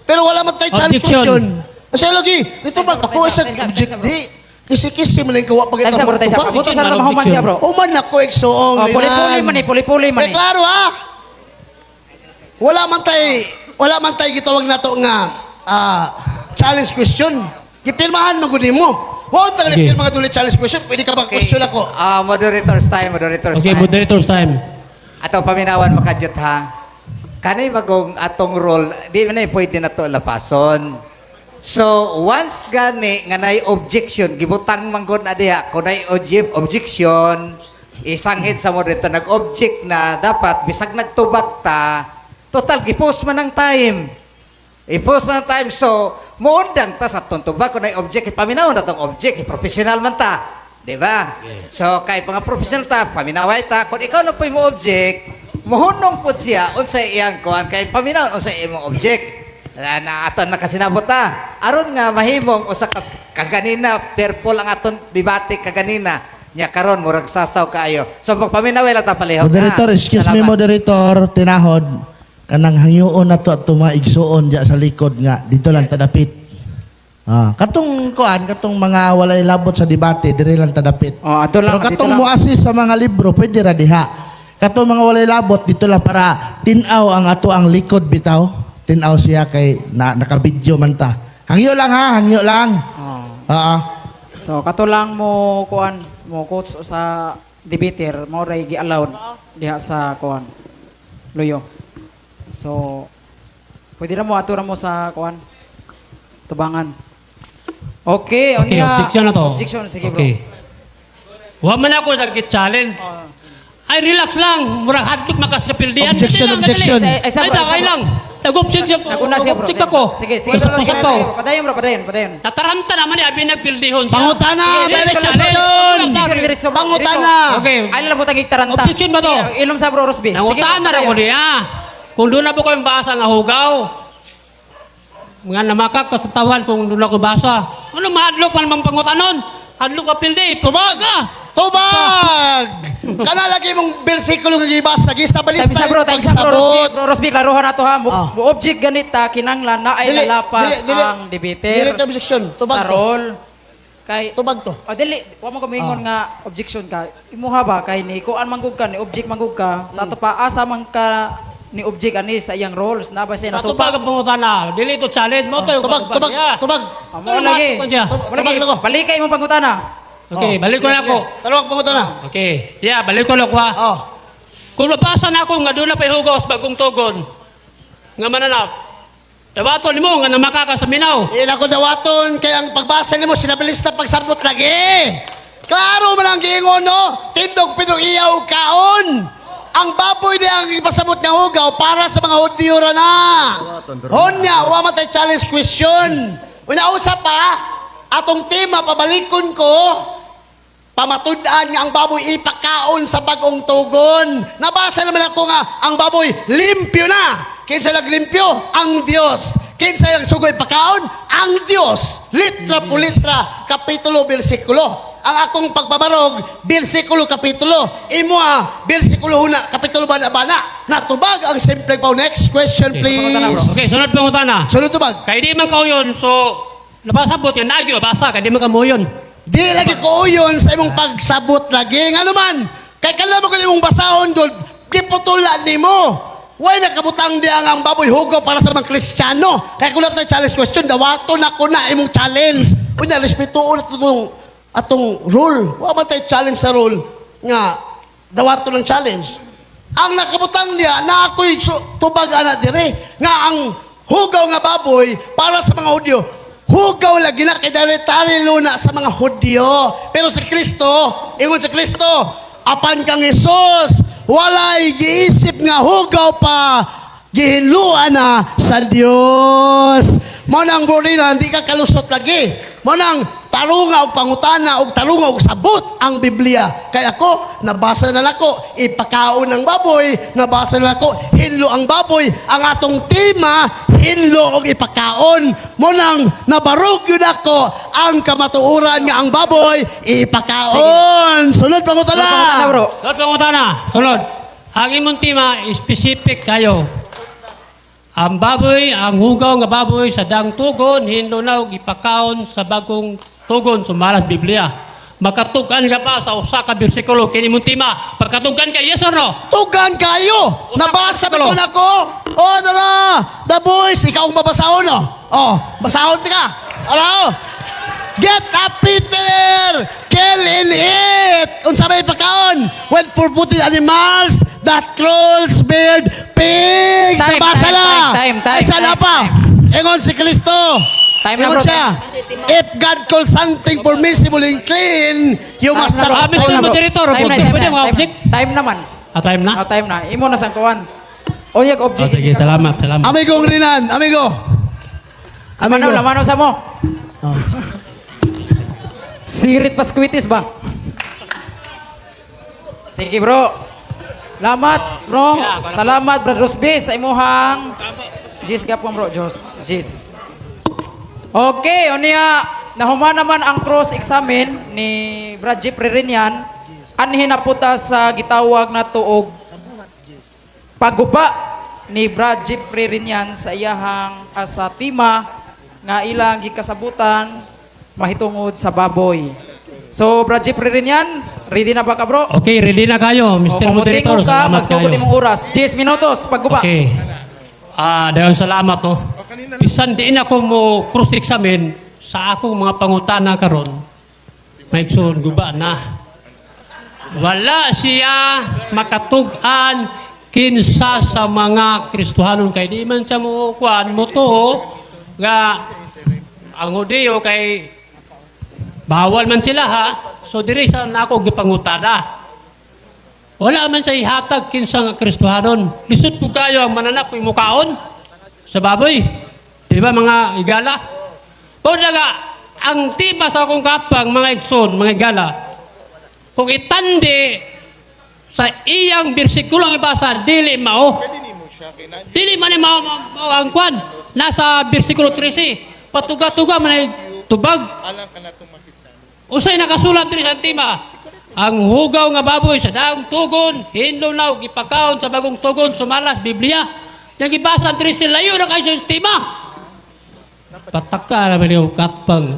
S1: Pero wala man tayo challenge
S3: Objection.
S1: question. Kasi lagi, nitubag pa ko
S2: Tesa,
S1: isa
S2: tesa,
S1: object
S2: tesa, bro.
S1: di. Kisi-kisi mo lang kawa pag
S2: Tesa, bro, tesa. Pabuto sa na mahuman siya, bro.
S1: Uman ako igsuong.
S2: Oh, puli-puli man eh, puli-puli man
S1: Eh,
S2: eh.
S1: klaro ha. Wala man tay gitawag nato nga challenge question. Gipirmahan man gud nimo. Wa ta
S3: Okay.
S1: okay. pirma nga duli challenge question. Pwede ka ba question ako?
S4: Ah, moderator's time, moderator's
S3: Okay,
S4: time.
S3: moderator's time.
S4: Ato paminawan makajut ha. Kanay bagong atong role, di man na pwede na to lapason. So, once gani nga nay objection, gibutang man gud na diha, kung nay objection, isanghid sa moderator, nag-object na, dapat, bisag nagtubag ta, total, gipost man ang time. I-post man ang time. So, muundang ta sa atong tubag, kung nay object, ipaminaw na tong object, professional man ta. Di ba? So, kay mga professional ta, paminaway ta, kung ikaw na po'y mo object, muhunong po siya unsay iyang kuan kay paminaw unsay imong object. Na aton nakasinabot ta. Aron nga mahimong usa ka kaganina purple ang aton debate kaganina. Nya karon murag sasaw kaayo. So pagpaminaway lang ta palihog.
S5: Moderator,
S4: na.
S5: excuse me
S4: Salamat.
S5: moderator, tinahod kanang hangyoon na to at mga igsuon diya sa likod nga dito lang tadapit. Ah, katong kuan, katong mga walay labot sa debate, dire lang tadapit.
S2: Oh, ato lang,
S5: Pero katong
S2: dito lang.
S5: muassist sa mga libro, pwede ra diha. Katong mga walay labot dito lang para tin-aw ang ato ang likod bitaw. Tin-aw siya kay na, naka-video man ta. Hangyo lang ha, hangyo lang.
S2: Oh.
S5: Ah.
S2: So kato lang mo kuan mo coach sa debater mo ray gi-allowed diha sa kuan luyo. So pwede na mo ato ra mo sa kuan tubangan. Okay,
S3: Okay,
S2: unya,
S3: objection na to.
S2: Objection, sige bro.
S3: Okay. Wa man ako nag-challenge. Ay, relax lang. Murag hadlok makaskapildihan.
S1: Objection,
S3: Dali lang,
S1: objection.
S3: dali.
S2: Ay, ay,
S3: Ay,
S2: bro,
S3: ay
S2: ay,
S3: lang. Nag-objection siya.
S2: Naguna siya bro.
S3: Objection ako.
S2: Sige, sige.
S3: Usap,
S2: Sige,
S3: usap ko.
S2: sige, Padayon bro, padayon, padayon.
S3: Nataranta naman ni abi nagpildihon siya.
S1: Pangutana,
S3: Sige,
S1: direct
S3: challenge.
S1: question.
S2: Objection, diretso, bro.
S1: Pangutana.
S2: Diretso.
S3: Okay.
S2: Ay lang butang taranta.
S3: Objection ba to?
S2: Sige, ilom sa bro Rosby. Sige,
S3: Nangutana ra ko
S2: padayon.
S3: niya. Kung doon na po kayong basa nga hugaw. Nga namakak ka sa tawan kung doon ako basa. Ano mahadlok man mang pangutanon? Hadlok ka pildi.
S1: Tubag! Tubag! Kana lagi mong bersikulo nga gibasa, gisa
S2: Time
S1: balista
S2: sa bro, time sa bro Rosby.
S1: pagsabot.
S2: Bro Rosby, klaruhan na to ha. Mo,
S1: Ah.
S2: mo object ganita kinanglan na ay
S1: Dili,
S2: lalapas
S1: dili, dili.
S2: ang debater.
S1: Dili to objection. Tubag
S2: sa
S1: to.
S2: role. Kay
S1: Tubag to.
S2: O dili, wa man ko moingon
S1: Ah.
S2: nga objection ka. Imuha ba kay ni kuan manggug ka ni object manggug ka sa ato pa asa man ka ni object ani sa iyang roles na ba siya
S3: Natubag
S2: nasupa.
S3: ang pangutana. Dili to challenge mo to.
S1: Tubag, tubag, tubag.
S2: Ah, mo lagi.
S3: Ano siya?
S2: Mo lagi.
S1: Tubag lang ko.
S2: Balik kay imong pangutana.
S3: Okay, balik ko na ako.
S1: Talawag pangutana.
S3: Okay. Yeah, balik ko na ako ha.
S1: Oh.
S3: Kung mabasa na ako nga doon na pa'y hugaw sa bagong tugon, nga mananap, dawaton mo nga namakaka sa minaw.
S1: Ila ko dawaton kay ang pagbasa nimo sinabilista pagsabot lagi. Klaro man ang giingon no, tindog pero iyaw kaon. Ang baboy di ang ipasabot nga hugaw para sa mga Hudyo ra na. Onya, wa man tay challenge question. Unya usa pa atong tema pabalikon ko pamatud-an nga ang baboy ipakaon sa bagong tugon. Nabasa naman ako nga ang baboy limpyo na. Kinsa naglimpyo? Ang Dios. Kinsa nagsugoy pakaon? Ang Dios. Litra po litra, kapitulo, bersikulo. Ang akong pagbabarog, bersikulo, kapitulo. Imo ah, bersikulo huna, kapitulo bana bana. Natubag ang simple pao. Next question, please.
S3: Okay, sunod pangutana.
S1: Sunod tubag.
S3: Kay di man kauyon, so, napasabot nga, nagyo, basa, kay di man kamuyon.
S1: Di lagi ko uyon sa imong pagsabot lagi. Nga naman, kay kala mo kung imong basahon doon, giputulan nimo. Way nakabutang diya nga ang baboy hugo para sa mga Kristiyano. Kaya kung natin challenge question, dawato na ko na imong challenge. Unya, respetuon na itong atong rule. Wa man tayo challenge sa rule nga dawato ng challenge. Ang nakabutang niya na ako'y tubag ana dire nga ang hugaw nga baboy para sa mga Hudyo. Hugaw lagi na kay tari luna sa mga Hudyo. Pero si Kristo, ingon si Kristo, apan kang Hesus, walay giisip nga hugaw pa gihinluan na sa Dios. Mao nang Borina, hindi ka kalusot lagi. Mao nang tarunga og pangutana og tarunga og sabot ang Biblia. Kaya ako, nabasa na nako, ipakaon ng baboy, nabasa na nako, hinlo ang baboy. Ang atong tema, hinlo og ipakaon. Mao nang nabarog yun ako ang kamatuoran nga ang baboy ipakaon. Sunod pangutana.
S2: Sunod pangutana bro.
S3: Sunod pangutana, sunod. Ang imong tema, specific kayo. Ang baboy, ang hugaw nga baboy sa dang tugon, hinlo na og ipakaon sa bagong tugon, sumalas Biblia. Makatugan ka pa sa usa ka bersikulo kini imong tema. Pagkatugan ka, yes or no?
S1: Tugan kayo! Nabasa ba ito nako? Oh, nara! The boys, ikaw ang mabasahon, oh. Oh, basahon ka. Ano? Get up, Peter! Kill and eat! Unsa may pakaon? When four-footed animals that crawls, beard, pigs!
S2: Time,
S1: Nabasa
S2: time,
S1: na!
S2: time, time, time,
S1: Ay, sana
S2: time,
S1: pa! Ingon si Kristo!
S2: Time na,
S1: Ingon
S2: bro,
S1: siya, if God calls something permissible and clean, you
S2: Time
S1: must
S2: na, bro.
S1: not
S3: Ah, Mr.
S2: Time na, bro.
S3: Moderator,
S2: Time na,
S3: object
S2: time
S3: pwede
S2: na,
S3: mga
S2: time
S3: object?
S2: na. Time naman.
S3: Ah, time na?
S2: Oh, time na. Imo na sang kuan. Oyag
S3: Oh,
S2: object.
S3: sige, salamat, salamat.
S1: Amigong Rinan, amigo.
S2: Lamanaw,
S1: Amigo.
S2: lamanaw sa mo. Sirit pasquitis ba? Sige, bro. Salamat, bro. Salamat, Brad Rosby, sa imuhang Jis gapon, bro. Jos. Jis. Okay, unya, nahuman naman ang cross-examine ni Brad Jeffrey Rinian. Anhin na puta sa gitawag na tuog paguba ni Brad Jeffrey Rinian sa iyahang sa tima nga ilang gikasabutan mahitungod sa baboy. So, Brad Jeffrey Rinian, ready na ba ka, bro?
S3: Okay, ready na kayo,
S2: O,
S3: Mr.
S2: kung
S3: Moderator.
S2: mutingog ka,
S3: Salamat
S2: magsugod
S3: kayo.
S2: imong oras. 10 minutos, pagguba.
S3: Okay. Dayon salamat, no. Bisan diin ako mo cross-examine sa akong mga pangutana karon. May igsoon guba na. Wala siya makatug-an kinsa sa mga Kristohanon kay di man siya mo kuan mo to nga ang Hudiyo kay bawal man sila, ha. So diri sa nako gipangutana. Wala man sa ihatag kinsa nga Kristohanon. Lisod po kayo ang mananak may mukaon sa baboy. Di ba, mga igala? O na nga, ang tema sa akong katpang, mga igsoon, mga igala, kung itandi sa iyang bersikulo ang ibasa, dili mao. Dili man ni mao, mao ang kwan. Nasa bersikulo 13. Patuga-tuga man ay tubag. Usay nakasulat diri sa tema. Ang hugaw nga baboy sa daong tugon, hinlo na og ipakaon sa bagong tugon sumalas Biblia. Yang gibasa ang 13, layo na kayo sa tema. Pataka naman yung katpang.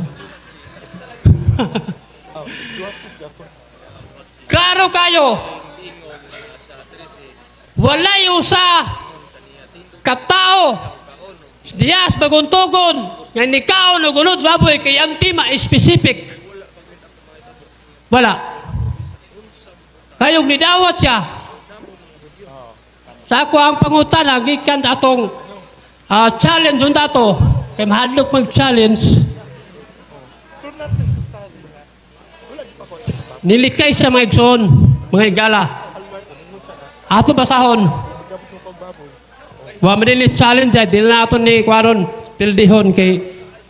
S3: Klaro kayo. Walay usa katao diyas bagong tugon nga nikaon og unod baboy kay ang tema specific. Wala. Kayong nidawat siya. Sa ako ang pangutana, gikan atong challenge unta to. Kay mahadlok mag-challenge. Nilikay sa mga igsoon, mga igala. Ato basahon. Wa man dili challenge ay dili na ato ni kwaron tildihon kay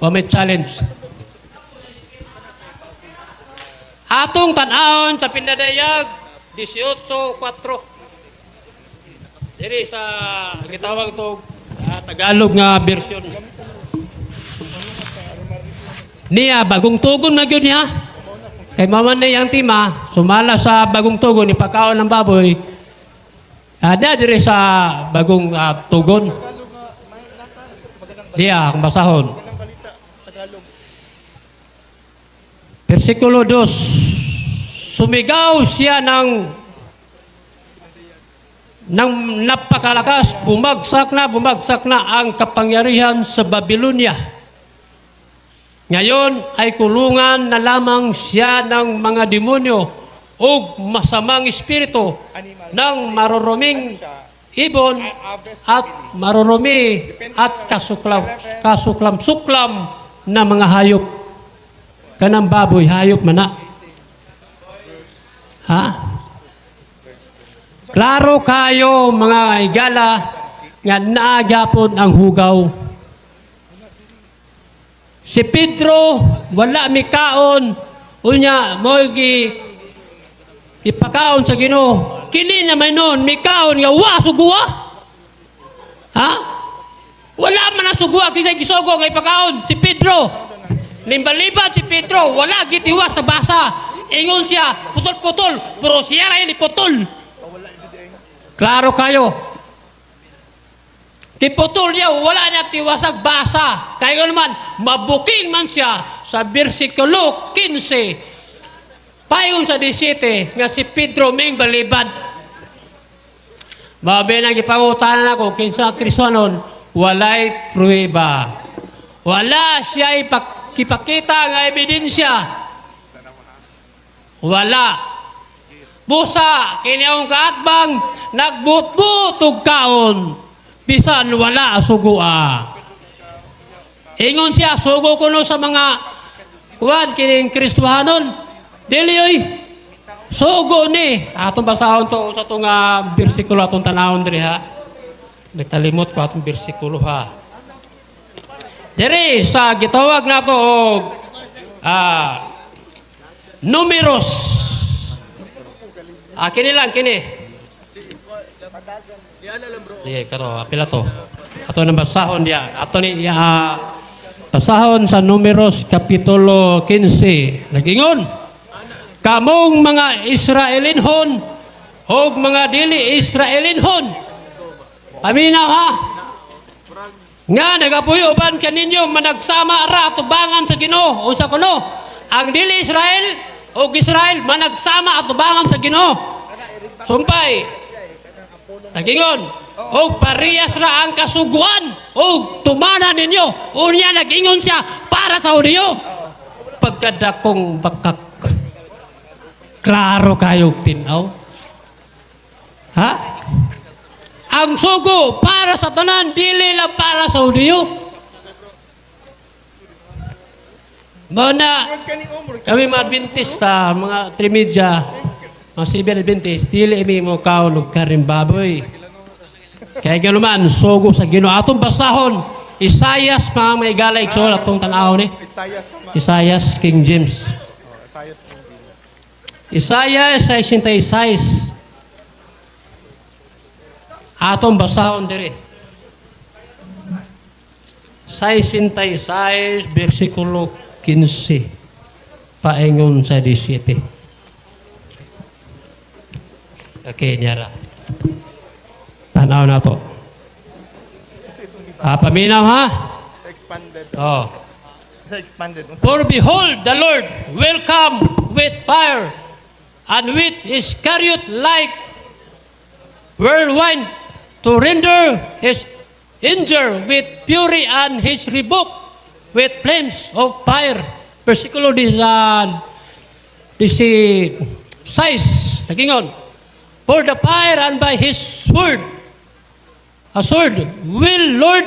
S3: wa may challenge. Atong tan-awon sa Pinadayag 18:4. Diri sa gitawag to Tagalog nga version. Niya bagong tugon na gyud niya. Kay mama na yang tima, sumala sa bagong tugon ipakaon ng baboy. Ada diri sa bagong tugon. Diya akong basahon. Versikulo 2. Sumigaw siya ng napakalakas, bumagsak na ang kapangyarihan sa Babylonia. Ngayon ay kulungan na lamang siya ng mga demonyo o masamang espiritu ng maruruming ibon at marurumi at kasuklam, kasuklam-suklam na mga hayop. Kanang baboy, hayop mana. Ha? Klaro kayo, mga igala, nga naagapon ang hugaw. Si Pedro, wala mikaon. Unya, mo gi ipakaon sa Ginoo. Kini naman noon, mikaon nga wa sugua. Ha? Wala man ang sugua kaysa gisugo nga ipakaon si Pedro. Nimbaliban si Pedro, wala gitiwas sa basa. Ingon siya, putol-putol, pero siya ra ni putol. Klaro kayo. Tiputol niya, wala niya tiwasag basa. Kaya naman, mabuking man siya sa versikulo 15. Payon sa 17, nga si Pedro Ming balibad. Mabe nang ipangutanan ako, kinsa Kristohanon, walay pruweba. Wala siya ipakita nga ebidensya. Wala. Busa, kini akong kaatbang, nagbutbut og kaon. Bisan wala sugua. Ingon siya, sugo kuno sa mga kuan kining Kristohanon. Dili oy. Sugo ni. Atong basahon to sa itong bersikulo atong tanawon diri, ha. Nagkalimot ko atong bersikulo, ha. Diri sa gitawag nato og Numeros. Ah, kini lang, kini. Sige, kato, apila to. Ato nang basahon diya. Ato ni basahon sa Numeros Kapitulo 15. Nagingon, "Kamong mga Israelinhon og mga dili Israelinhon. Paminaw ha. Nga nagapuyo uban kaninyo, managsama ra atubangan sa Ginoo." Unsa kuno? Ang dili Israel og Israel managsama atubangan sa Ginoo. Sumpay. Nagingon, "Og parehas ra ang kasuguan og tumana ninyo." Unya nagingon siya para sa Hudiyo. Pagkadakong bakak. Klaro kayo tinaw. Ha? Ang sugo para sa tanan, dili lang para sa Hudiyo. Mao kami mga Adventista, mga Trimedya, mga Seventh Adventist, dili mi mo kaon og kareng baboy. Kaya ganuman, sugo sa Ginoo. Atong basahon, Isayas, mga may galay, so atong tan-aw ni. Isayas, King James. Isaiah 66. Atong basahon diri. 66 versikulo 15 paingon sa 17. Okay, nyara. Tanaw na to. Ah, paminaw ha?
S6: Expanded.
S3: Oh.
S6: Sa expanded.
S3: "For behold, the Lord will come with fire and with his chariot like whirlwind to render his anger with fury and his rebuke with flames of fire." Versikulo this 6, nagingon, "For the fire and by his sword, a sword, will Lord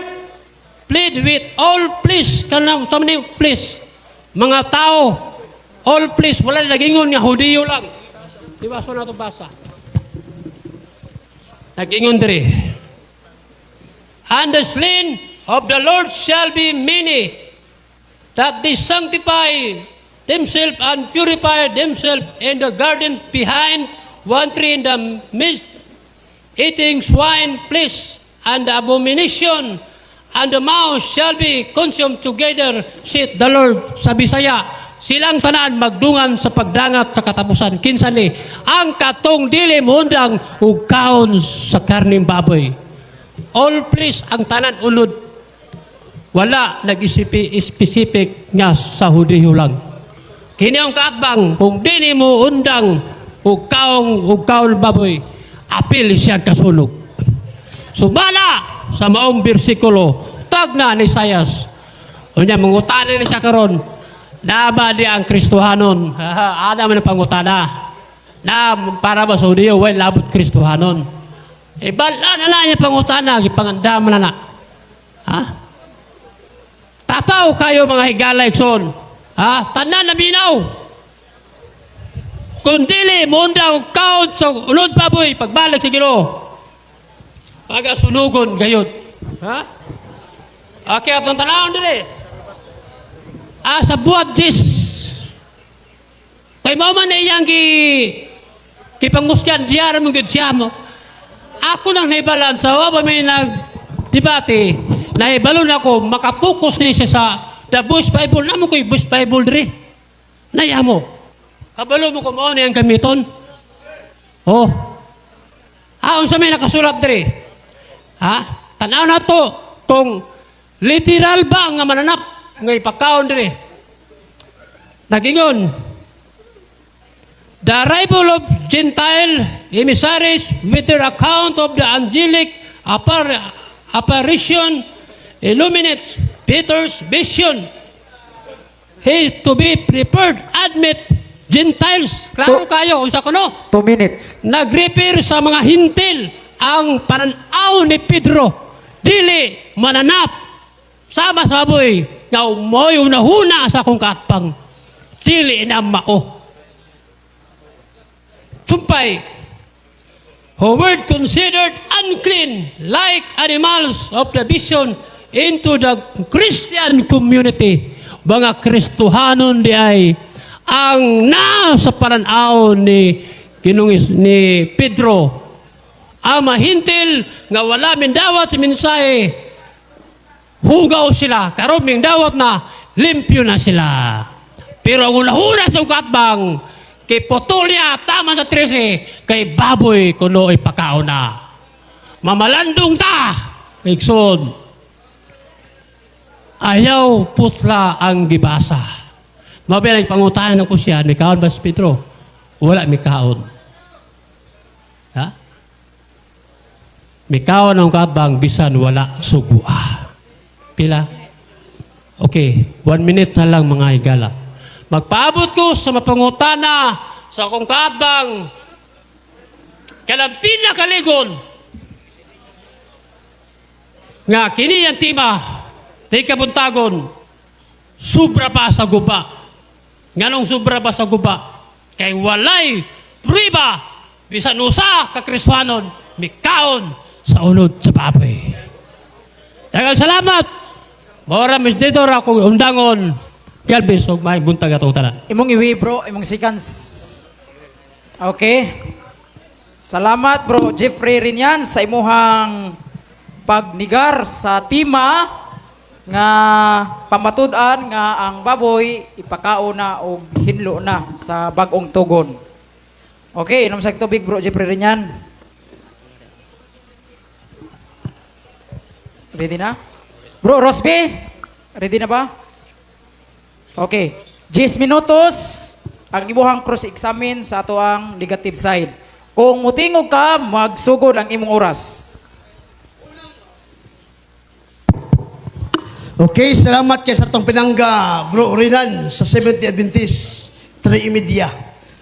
S3: plead with all flesh." Kanang sa many flesh? Mga tao, all flesh. Wala nagingon nga Hudiyo lang. Di ba? So na ito basa. Nagingon diri, "And the slain of the Lord shall be many, that they sanctify themselves and purify themselves in the gardens behind one tree in the midst, eating swine flesh and the abomination, and the mouse shall be consumed together, saith the Lord." Sa Bisaya, silang tanan magdungan sa pagdangat sa katapusan. Kinsa ni? Ang katong dili moundang ug kaon sa karning baboy. All flesh ang tanan ulod. Wala nag-isipi specific nga sa Hudiyo lang. Kini ang kaatbang, kung dili mo undang ug kaon baboy, apil siya kasunog. Sumala sa maong bersikulo, tagna ni Isayas. Unya mangutana ni siya karon, "Naa ba di ang Kristohanon?" Ana man ang pangutana. Na para ba sa Hudiyo, way labot Kristohanon. E bala na na niya pangutana, gipangandam na na. Ha? Tataw kayo, mga higala igsoon. Ha? Tanan na minaw. Kung dili, munda og kaon sa unod baboy, pagbalik sa Ginoo, pagasunugon gayod. Ha? Okay, atong tanawon dili. Ah, sa buhat 10. Kay mao man na iyang gipangusgan, diyara mo gyud siya mo. Ako nang naibalan sa wa pa may nag debate, naibalon ako makapokus ni siya sa The Voice Bible. Namo ko'y Voice Bible diri. Naya mo. Kabalo mo kung mao na iyang gamiton. Oh. Ah, unsa may nakasulat diri? Ha? Tanaw na to kung literal ba nga mananap nga ipakaon diri. Nagingon, "The arrival of Gentile emissaries with their account of the angelic apparition illuminates Peter's vision. He is to be prepared admit Gentiles." Klaro kayo, unsa kuno?
S2: 2 minutes.
S3: Nag-refer sa mga Hentil ang pananaw ni Pedro. Dili mananap sama sa baboy nga umoy unahuna sa akong kaatbang. Dili na mao. Sumpay, "Who were considered unclean like animals of the vision into the Christian community." Mga Kristohanon di ay ang na sa pananaw ni Ginoong ni Pedro. Ang mahintil nga wala mindawat sa mensahe, hugaw sila. Karon dawat na, limpyo na sila. Pero ang unahuna sa katbang, kay putol niya, tama sa 13, kay baboy kuno ipakaon na. Mamalandong ta, igsoon. Ayaw putla ang gibasa. Mabila pangutanan ko siya, may kaon ba si Pedro? Wala may kaon. Ha? May kaon ang katbang bisan wala sugua. Pila? Okay, 1 minute na lang, mga higala. Magpaabot ko sa mapangutana sa akong kaatbang kanang pinakaligon nga kini ang tema di kabuntagon, sobra pa sa guba. Nganong sobra pa sa guba? Kay walay priba bisan usa ka Kristohanon mikaon sa unod sa baboy. Daghang salamat. Mora Miss Didor akong undangon. Galbis ug may buntag atong tanan.
S2: Imong iwi, bro, imong seconds. Okay. Salamat, bro Jeffrey Rinyan, sa imuhang pagnigar sa tema nga pamatud-an nga ang baboy ipakaon na og hinlo na sa bag-ong tugon. Okay, inom sa tubig, bro Jeffrey Rinyan. Ready na? Bro Rosby, ready na ba? Okay. 10 minutos ang imuhang cross-examine sa ato ang negative side. Kung mutingog ka, magsugod ang imong oras.
S1: Okay, salamat kay sa atong pinangga, bro Renan, sa Seventh Adventist, 3 Media.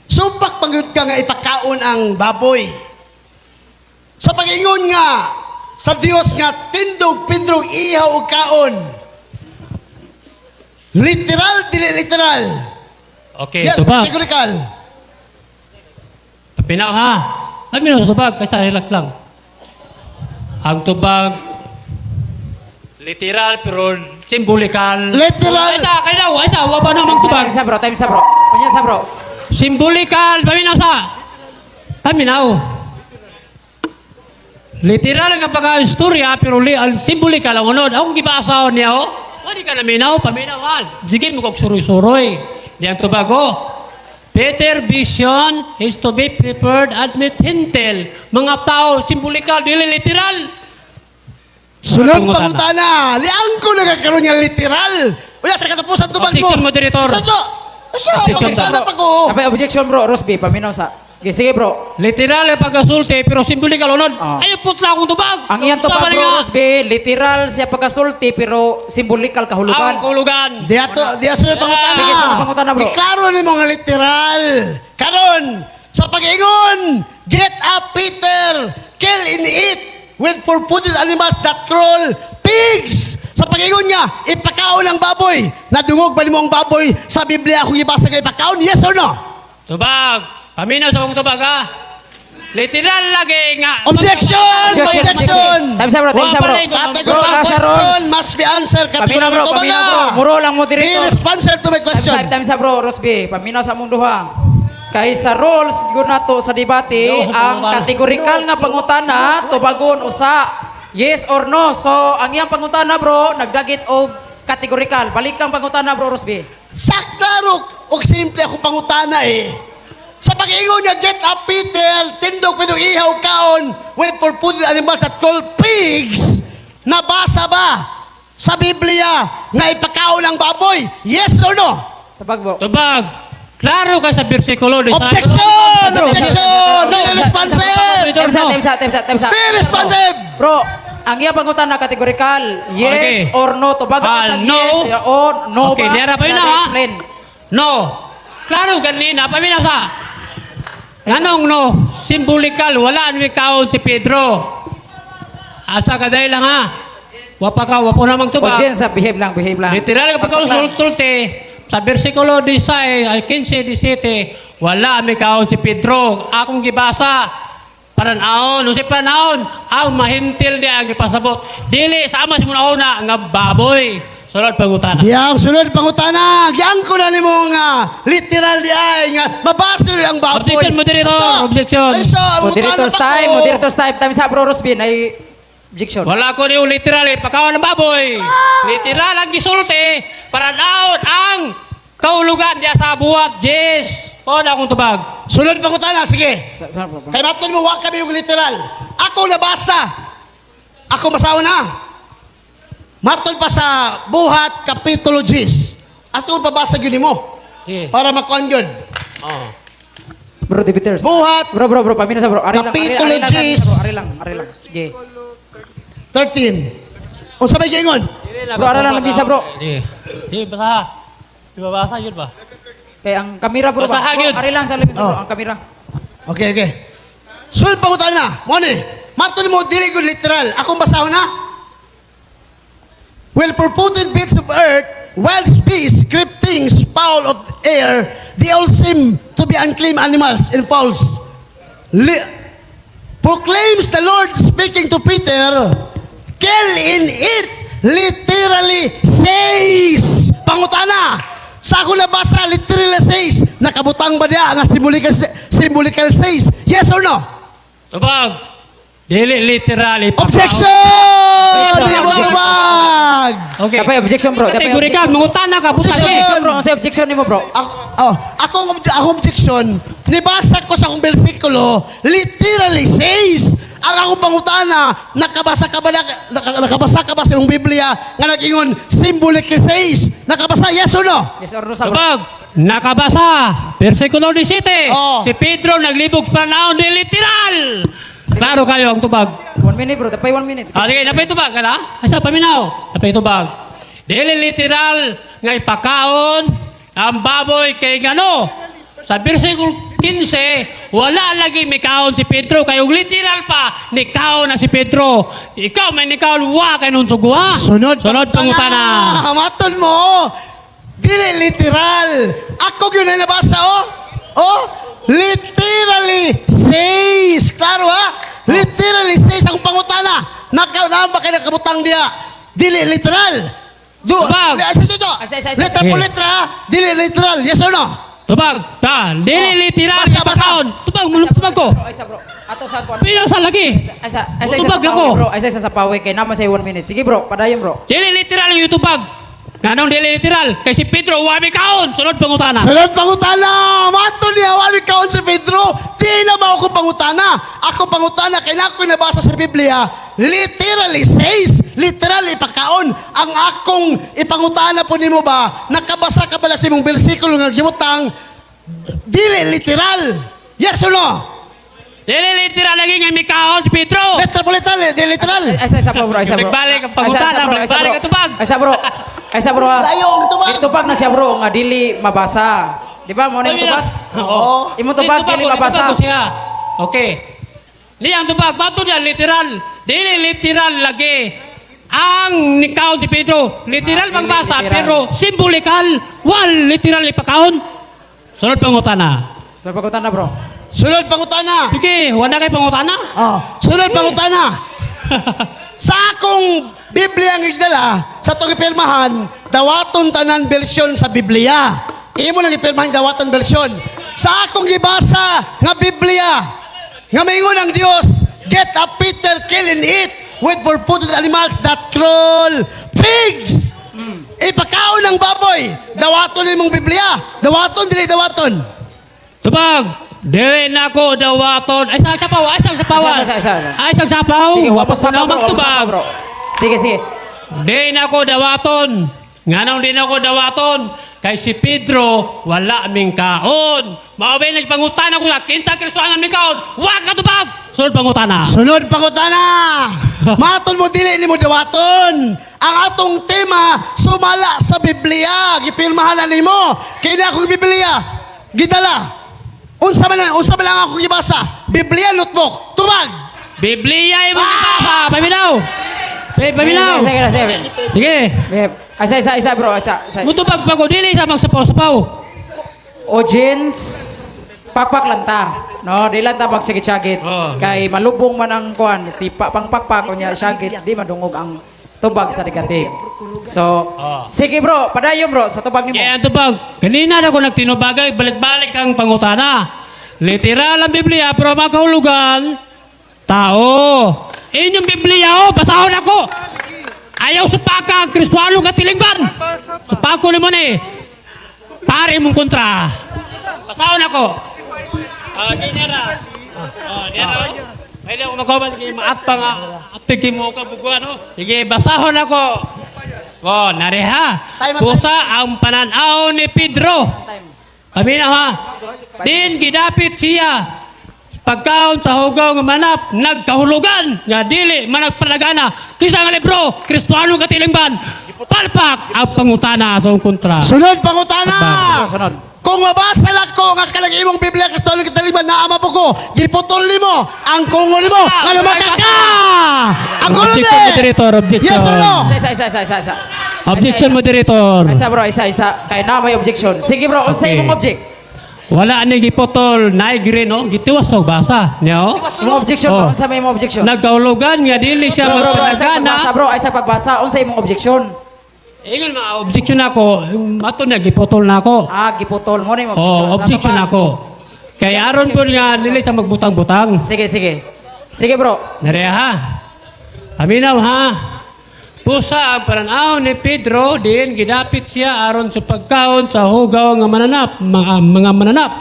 S1: Subak pangyud ka nga ipakaon ang baboy. Sa pag-ingon nga, sa Dios nga tindog pindrog ihaw og kaon. Literal, dili literal.
S3: Okay,
S1: Yes,
S3: tubag.
S1: categorical.
S3: Pinaw ha. Ay, sa tubag, kasi relax lang. Ang tubag, literal pero symbolical.
S1: Literal.
S3: Ay, ta, kay daw, ay, ta, wa pa namang tubag.
S2: Time sa, bro, time sa, bro. Panya sa, bro.
S3: Symbolical, paminaw sa. Paminaw. Literal nga pagka-istorya, pero ang symbolical ang unod. Akong gibasa niya, oh. Wala ka naminaw, paminaw, ha. Sige mo kog suroy-suroy. Di ang tubag, oh. Better vision is to be prepared admit hintel. Mga tao, symbolical, dili literal.
S1: Sunod
S3: Pangutana.
S1: pangutana. Liang ko nagkakaroon nga literal. Uya, sa katapusan tubag mo.
S3: Objection, moderator.
S1: Sa sa. Sa,
S3: Objection,
S1: pangutana pa ko.
S2: Kapay objection, bro, Rosby, paminaw sa. Okay, sige, bro.
S3: Literal ang pagkasulti, pero symbolical unod.
S2: Ah.
S3: Ay, putla akong tubag.
S2: Ang iyang
S3: Sa
S2: tubag, bro,
S3: balinga.
S2: Rosby, literal siya pagkasulti pero symbolical
S3: Ang
S2: kahulugan.
S3: kahulugan.
S1: Di ato, di ato sunod pangutana.
S2: Sige, sunod pangutana, bro.
S1: Iklaro nimo nga literal. Karon, sa pag-ingon, "Get up, Peter, kill and eat with four-footed animals that crawl, pigs." Sa pag-ingon niya, ipakaon ang baboy. Nadungog ba nimo ang baboy sa Biblia kung ibasa nga ipakaon? Yes or no?
S3: Tubag. Paminaw sa akong tubag, ha? Literal lagi nga.
S1: Objection! Objection!
S2: Time sa, bro, time sa, bro.
S3: Wala pa rin.
S1: Categorical
S2: Bro, nasa
S1: question
S2: rules.
S1: must be answered.
S2: Paminaw, bro,
S1: Categorical
S2: paminaw, bro. Muro lang
S1: Be
S2: moderator.
S1: responsive to my
S2: Time
S1: question.
S2: sa, time sa, bro, Rosby. Paminaw sa mong duha. Kay sa rules gyud nato sa debate,
S3: No, sa
S2: ang
S3: pangutana.
S2: categorical nga pangutana tubagon usa yes or no. So ang iyang pangutana, bro, nagdagit og categorical. Balik kang pangutana, bro Rosby.
S1: Sa klaro og simple akong pangutana eh. Sa pag-ingon niya, "Get up, Peter, tindog pinong ihaw kaon with four-footed animals that call pigs." Nabasa ba sa Biblia nga ipakaon ang baboy? Yes or no?
S2: Tubag, bro.
S3: Tubag. Klaro ka sa bersikulo.
S1: Objection! Objection! Be responsive!
S2: Time sa, time sa, time sa, time sa.
S1: Be responsive!
S2: Bro, ang iyang pangutana categorical, yes or no. Tubagon
S3: Ah,
S2: sa
S3: no.
S2: yes or no
S3: Okay,
S2: ba?
S3: diara pa yun,
S2: Wala
S3: ha?
S2: explain.
S3: No. Klaro ganina. Paminaw sa. Nganong no? Symbolical. Wala ni kaon si Pedro. Asa ka dahil lang ha? Wapa ka, wapo namang tubag.
S2: Audience, behave lang, behave lang.
S3: Literal kapag pagkasultulte, sa versikulo 16, ay 15, 17, wala may kaon si Pedro. Akong gibasa, paranaon. Nung si paranaon, ang mahintil di ang ipasabot. Dili, sama si muna nga baboy. Sunod pangutana.
S1: Diyang sunod pangutana. Giyang ko na nimo nga literal di ay nga mabaso ang baboy.
S3: Objection, moderator.
S1: Asa?
S3: Objection.
S1: Ay, sa pangutana
S2: Moderator's
S1: pa
S2: time,
S1: ko.
S2: moderator's time. Time sa bro Rosbin ay objection.
S3: Wala ko niyo literal eh. Pakawan ng baboy. Literal ang gisulti para daon ang kaulugan diya sa buhat. Yes. O na akong tubag.
S1: Sunod pangutana, sige.
S2: Sa bro.
S1: Kay matun mo wa kami yung literal. Ako nabasa. Ako masawa na. Matun pa sa Buhat Kapitulo 10. Ato pabasa gyud nimo
S3: Sige.
S1: para makuan gyud.
S3: Oh.
S2: Bro, debaters.
S1: Buhat
S2: Bro, bro, bro, pamina sa bro. Ari lang, ari,
S1: Kapitulo
S2: ari lang,
S1: 10.
S2: bro, ari lang, ari lang. Sige.
S1: 13. Unsa may giingon?
S2: Bro, ara lang bisa, bro.
S3: Di. Di, basa. Di babasa yun ba?
S2: Kay ang kamera bro, ba?
S3: Basahan
S2: Bro,
S3: yun.
S2: ari lang sa limit bro,
S1: Oh.
S2: ang kamera.
S1: Okay, okay. Sunod pangutana. Mo ni. Matun mo dili gyud literal. Akong basahon na. Will purported bits of earth, wild beasts, creep things, fowl of air, they all seem to be unclean animals and fowls. Proclaims the Lord speaking to Peter, kill in it, literally says. Pangutana, sa ako nabasa, literally says, nakabutang ba niya nga symbolical says? Yes or no?
S3: Tubag. Dili literal. eh, pakaon.
S1: Objection! Di mo tubag!
S3: Okay.
S2: Kapay objection bro. Kapay
S3: Kategori ka,
S2: objection.
S3: mangutana ka, buta
S1: Objection!
S2: Objection bro, ang objection nimo bro.
S1: Ako, oh, akong objection, nibasa ko sa akong bersikulo, literally says, ang akong pangutana, nakabasa ka ba, nakabasa ka ba sa imong Biblia nga nag-ingon, symbolically says, nakabasa, yes or no?
S2: Yes or no sa bro.
S3: Tubag. Nakabasa. Versikulo 17.
S1: Oh.
S3: Si Pedro naglibog panaon ni literal. Klaro kayo ang tubag.
S2: 1 minute bro, tapay 1 minute.
S3: Ah, sige, napay tubag ka na? Asa, paminaw. Napay tubag. Dili literal nga ipakaon ang baboy kay gano. Sa versikulo 15, wala lagi mikaon si Pedro. Kay og literal pa, nikaon na si Pedro. Ikaw may nikaon, wa kay nung sugua.
S1: Sunod,
S3: Sunod pangutana.
S1: Maton mo, dili literal. Ako yun ay nabasa, oh. Oh, literally says. Klaro, ha? Literally says akong pangutana. Naka, na ba kayo nakabutang diya? Dili literal. Do,
S3: Tubag.
S1: Ay, sa ito.
S2: Ay, sa, sa, sa.
S1: Letra po
S3: Okay.
S1: letra, ha? Dili literal. Yes or no?
S3: Tubag. Ta, dili
S1: Oh.
S3: literal
S1: Basa, basa.
S3: ipakaon. Tubag, mulong tubag ko.
S2: Bro, ay sa bro. Ato sa kuan.
S3: Pino sa lagi.
S2: Ay sa ay sa isa
S3: Tubag
S2: sa
S3: ako.
S2: pawi bro. Ay sa isa sa pawi kay naman say 1 minute. Sige bro, padayon bro.
S3: Dili literal yung tubag. Nganong dili literal? Kay si Pedro, wa mikaon. Sunod pangutana.
S1: Sunod pangutana! Mato niya, wala kaon si Pedro. Di na ba ako pangutana? Ako pangutana, kay na ako'y nabasa sa Biblia, literally says, literally pakaon. Ang akong ipangutana po nimo ba, nakabasa ka bala sa imong bersikulo nga gibutang, dili literal. Yes or no?
S3: Dili literal lagi nga mikaon si Pedro.
S1: Letra po literal, eh, di literal.
S2: Ay sa isa pa bro, ay sa bro.
S3: Nagbalik ang
S2: Ay, sa-
S3: pangutana,
S2: sa, bro, ay, sa,
S3: nagbalik
S2: bro.
S3: ang tubag.
S2: Ay sa bro. Ay sa bro. ha.
S1: Layo ang tubag.
S2: Itubag na siya bro nga dili mabasa. Di ba mo na yung tubag?
S3: Oo.
S2: Imo tubag
S3: Di
S2: dili
S3: ko, di
S2: mabasa.
S3: tubag ko siya. Okay. Di ang tubag, bato niya literal. Dili literal lagi. Ang nikaon si Pedro, literal
S2: Ah, dili
S3: magbasa
S2: literal.
S3: pero symbolical, wal literal ipakaon. Sunod pangutana.
S2: Sa pangutana bro.
S1: Sunod pangutana.
S3: Sige, wala kay pangutana.
S1: Oh, sunod pangutana. Sa akong Biblia ang igdala, sa itong ipirmahan, dawaton tanan bersyon sa Biblia. Imo lang ipirmahan dawaton bersyon. Sa akong gibasa nga Biblia, nga maingon ang Dios, get up Peter, kill and eat with four-footed animals that crawl pigs. Ipakaon ng baboy, dawaton imong Biblia. Dawaton dili dawaton.
S3: Tubag! Dili na ko dawaton. Ay, sa sapaw, ay, sa sapawan.
S2: Isa, isa, isa.
S3: Ay, sa sapaw.
S2: Sige, wapos sa
S3: Wala
S2: bro, wapos sa
S3: magtubag.
S2: bro. Sige, sige.
S3: Di na ko dawaton. Nganong di na ko dawaton? Kay si Pedro, wala ming kaon. Maubay nagpangutana ko sa kinsa Kristohanan ming kaon. Wa ka tubag! Sunod pangutana.
S1: Sunod pangutana. Maton mo dili nimo dawaton. Ang atong tema sumala sa Biblia. Gipirmahan na nimo. Kini akong Biblia gidala. Unsa man ang akong gibasa? Biblia notebook. Tubag.
S3: Biblia imong gibasa. Paminaw. Paminaw.
S2: Sige, sige, sige.
S3: Sige.
S2: Sige. Ay, isa, isa, isa bro, isa, isa.
S3: Mutubag pa ko dili sa magsapaw-sapaw.
S2: Audience, pakpak lang ta. No, di lang ta magsagit-sagit.
S3: Oh.
S2: Kay malubong man ang kuan, si pa, pangpakpak unya syagit, di madungog ang Tubag sa negative. So, sige bro, padayon bro sa tubag nimo.
S3: Kaya ang tubag, kanina na ako nagtinubagay, balik-balik ang pangutana. Literal ang Biblia, pero magkahulugan, tao. Inyong Biblia, oh, basahon ako. Ayaw supaka ang Kristuano katilingban. Supako ni mo ni. Pare mong kontra. Basahon ako. Ah, ginera. Oh, nera. Pwede ako magkaman, sige, maat pa nga. At mo ka bukuan, oh. Sige, basahon ako. Oh, nareha.
S1: Time, time.
S3: Pusa ang pananaw ni Pedro. Kami na ha. Din gidapit siya. Pagkaon sa hugaw nga manap, nagkahulugan nga dili managpalagana. Kisa nga libro, Kristuano katilingban. Palpak ang pangutana sa kontra.
S1: Sunod pangutana.
S2: Sunod.
S1: Kung mabasa lang ko nga kanang imong Biblia Kristo ang kataliban naa po ko, giputol nimo ang kungo nimo nga namaka ka. Ang kulo
S3: Objection,
S1: ni.
S3: moderator, objection.
S1: Yes or no?
S2: Isa, isa, isa, isa, isa.
S3: Objection,
S2: Isa, isa.
S3: moderator.
S2: Isa bro, isa, isa. Kay na may objection. Sige bro, unsay
S3: Okay.
S2: imong object?
S3: Wala ni giputol, naigre no, gitiwas og basa. Niya oh.
S2: Imong objection bro,
S3: Oh.
S2: unsa may imong objection?
S3: Nagkahulugan nga dili siya
S2: Bro, bro, bro, isa
S3: magpalagana.
S2: pagbasa bro, isa pagbasa, unsa imong objection?
S3: Ingon mga objection ako, ato na giputol na ako.
S2: Ah, giputol mo na imong objection.
S3: Oh,
S2: Sa
S3: objection
S2: ato pa.
S3: ako. Kay aron po nga dili siya magbutang-butang.
S2: Sige, sige. Sige bro.
S3: Nareha ha. Aminaw ha. Pusa ang pananaw ni Pedro din gidapit siya aron sa pagkaon sa hugaw nga mananap, mga mananap.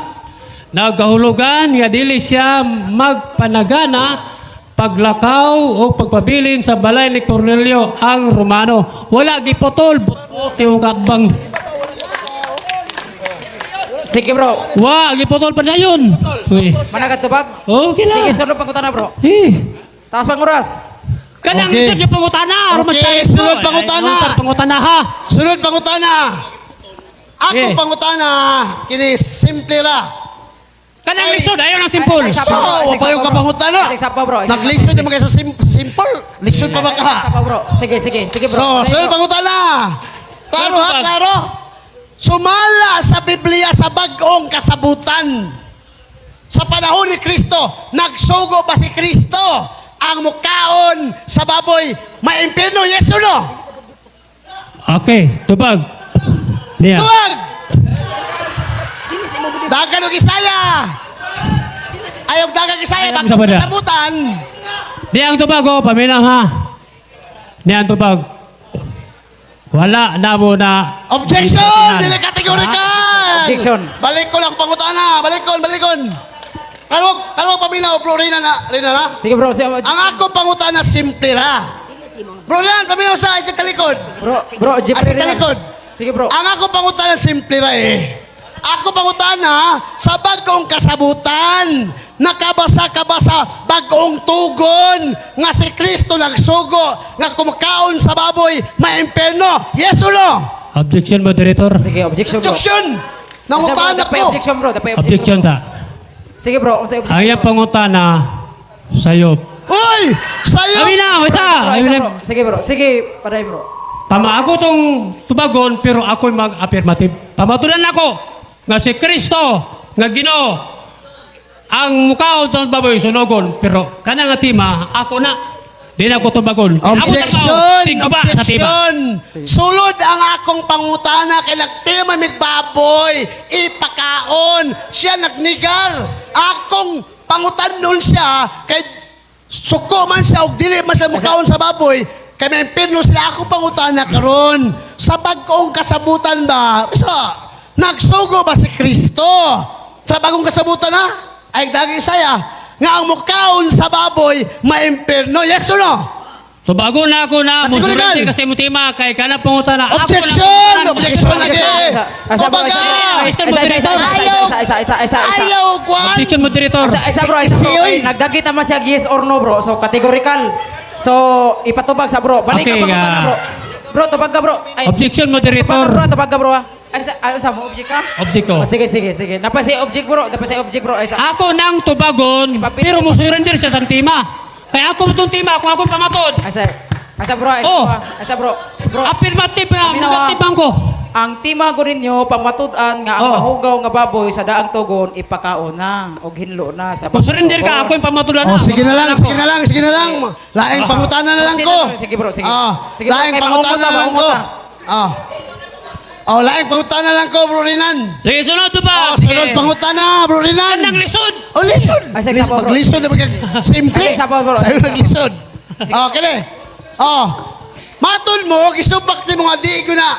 S3: Nagahulugan nga dili siya magpanagana paglakaw o pagpabilin sa balay ni Cornelio ang Romano. Wala giputol, butot yung katbang.
S2: Sige bro.
S3: Wa, giputol pa na yun. Uy.
S2: Managatubag.
S3: Okay na.
S2: Sige, sunod pangutana bro.
S3: Eh.
S2: Taas pang oras.
S3: Kanang
S1: Okay.
S3: okay. Isip pangutana. Aron
S1: Okay,
S3: mas-
S1: sunod pangutana.
S3: Ay, sunod pangutana ha.
S1: Sunod pangutana. Ako
S3: Eh.
S1: pangutana kini simple ra.
S3: Kanang
S1: Ay.
S3: lisod, ayaw ng simple.
S2: Ay,
S1: So,
S2: ay,
S1: wa pa yung kapangutana.
S2: Ay, isa pa, bro. Isa pa.
S1: Naglisod naman kayo sa simple. Lisod pa ba ka?
S2: Isa pa bro. Sige, sige. Sige bro.
S1: So,
S2: Sige,
S1: sunod
S2: bro.
S1: pangutana. Klaro ha, klaro. Sumala sa Biblia sa bagong kasabutan. Sa panahon ni Kristo, nagsugo ba si Kristo ang mukaon sa baboy? Maimpirno, yes or no?
S3: Okay, tubag. Niya.
S1: Tuwag! Dagan og Isaya! Ayaw dagan Isaya,
S3: Ayaw
S1: bagong
S3: sa bada.
S1: kasabutan.
S3: Niya ang tubag, oh, paminang ha. Niya ang tubag. Wala na mo na.
S1: Objection! Dili categorical!
S2: Objection.
S1: Balik ko lang pangutana. Balikon, balikon. Kalwag, kalwag paminaw, bro. Rina na, Rina na.
S2: Sige bro. Sige,
S1: Ang ako pangutana, simple ra. Bro, Rinan, paminaw sa isang talikod.
S2: bro, bro, Jeffrey
S1: Ay, sa talikod.
S2: Sige bro.
S1: Ang ako pangutana, simple ra eh. Ako pangutana, sa bagong kasabutan, nakabasa ka ba sa bagong tugon nga si Kristo nagsugo, nga kumakaon sa baboy, maimperno. Yes or no?
S3: Objection, moderator.
S2: Sige, objection bro.
S1: Objection! Nangutana
S2: Dapay
S1: ko.
S2: objection bro, dapay objection.
S3: Objection ta.
S2: Sige bro, unsay objection?
S3: Ang iyang pangutana, sayop.
S1: Uy! Sa'yo!
S3: Kami na, isa.
S2: Bro, isa, bro. Sige bro. Sige, paday bro.
S3: Tama ako tong tubagon pero ako'y mag-affirmative. Pamatulan ako nga si Kristo nga Ginoo ang mukhaon sa baboy sunogon pero kana nga tima ako na di na ako tubagon. Ako
S1: Objection!
S3: tigba sa tima.
S1: Objection! Sulod ang akong pangutana kay nagtima mig baboy, ipakaon, siya nagnigar. Akong pangutan nun siya kay suko man siya og dili man sila mukaon sa baboy, kay may impirno sila akong pangutana karon. Sa bag-ong kasabutan ba? Isa, nagsugo ba si Kristo? Sa bagong kasabutan na? Ay dagi Isaya, nga ang mukaon sa baboy maimpirno. Yes or no?
S3: So bago na ako na
S1: Kategorikal.
S3: musulti kasi mo tima kay kana pangutana ako
S1: Objection!
S3: na-
S1: Objection lagi!
S2: Isa, isa, bro,
S1: Kumbaga!
S2: isa, isa, isa, isa, isa, isa, isa, isa, isa, isa.
S1: Ayaw, kwan!
S3: Objection moderator.
S2: Isa, isa bro, isa bro.
S1: Siyoy.
S2: Okay, nagdagit naman siya yes or no bro. So categorical. So ipatubag sa bro. Balik
S3: Okay,
S2: ka pangutana bro. Bro, tubag ka bro. Ay,
S3: Objection
S2: tubag ka bro,
S3: moderator.
S2: tubag ka bro. ah. Ay, sa, ay, sa mo object ka?
S3: Object ko.
S2: Oh, sige, sige, sige. Napasay object bro, napasay object bro. Ay, sa,
S3: Ako nang tubagon pero musurrender siya sa tima. Kaya ako itong tima kung akong pamatod.
S2: ay, sa, ay, sa bro, ay, sa
S3: Oh.
S2: bro. ah. Ay, sa bro. Bro,
S3: Affirmative na
S2: Paminaw, ah.
S3: negative ang ko.
S2: Ang tima ko ninyo pamatud-an nga ang
S3: Oh.
S2: mahugaw nga baboy sa daang tugon ipakaon na og hinlo na sa
S3: Kung surrender ka, ako yung pamatulan.
S1: Oh, sige na lang, sige na lang, sige na lang. Laing pangutana na lang
S2: Sige
S1: ko.
S2: na, sige, bro, sige.
S1: Ah,
S2: Sige, bro,
S1: laing
S2: kay
S1: pangutana
S2: maumot
S1: na lang ko.
S2: maumot.
S1: Ah. Oh, laing pangutana lang ko, Bro Rinan.
S3: Sige, sunod to ba?
S1: Oh, sunod pangutana, Bro Rinan.
S3: Anang lisod!
S1: Oh, lisod.
S2: Ay, sige, sapaw, bro.
S1: Lisod na magka simple.
S2: Ay, sapaw, bro.
S1: Sa'yo naglisod. Oh, kini. Oh. Matol mo, gisubak ni mga di ko na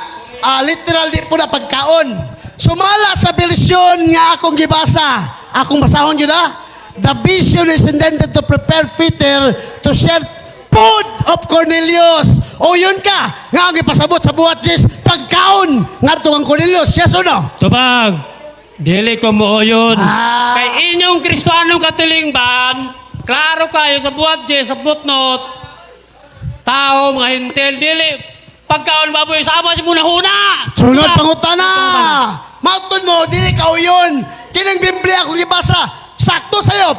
S1: literal di po na pagkaon. Sumala sa bersyon nga akong gibasa. Akong basahon yun ah. The vision is intended to prepare Peter to share food of Cornelius. O yun ka, nga ang ipasabot sa buhat Jess, pagkaon ngadto kang Cornelius. Yes or no?
S3: Tubag, dili ko mo yun.
S1: Ah.
S3: Kay inyong Kristiyanong katilingban, klaro kayo sa buhat Jess, sa footnote, tao, mga hintel, dili, pagkaon baboy, sama si muna-huna!
S1: Sunod pangutana. Mautod mo, dili ka uyon. Kining Biblia akong gibasa, sakto sayo.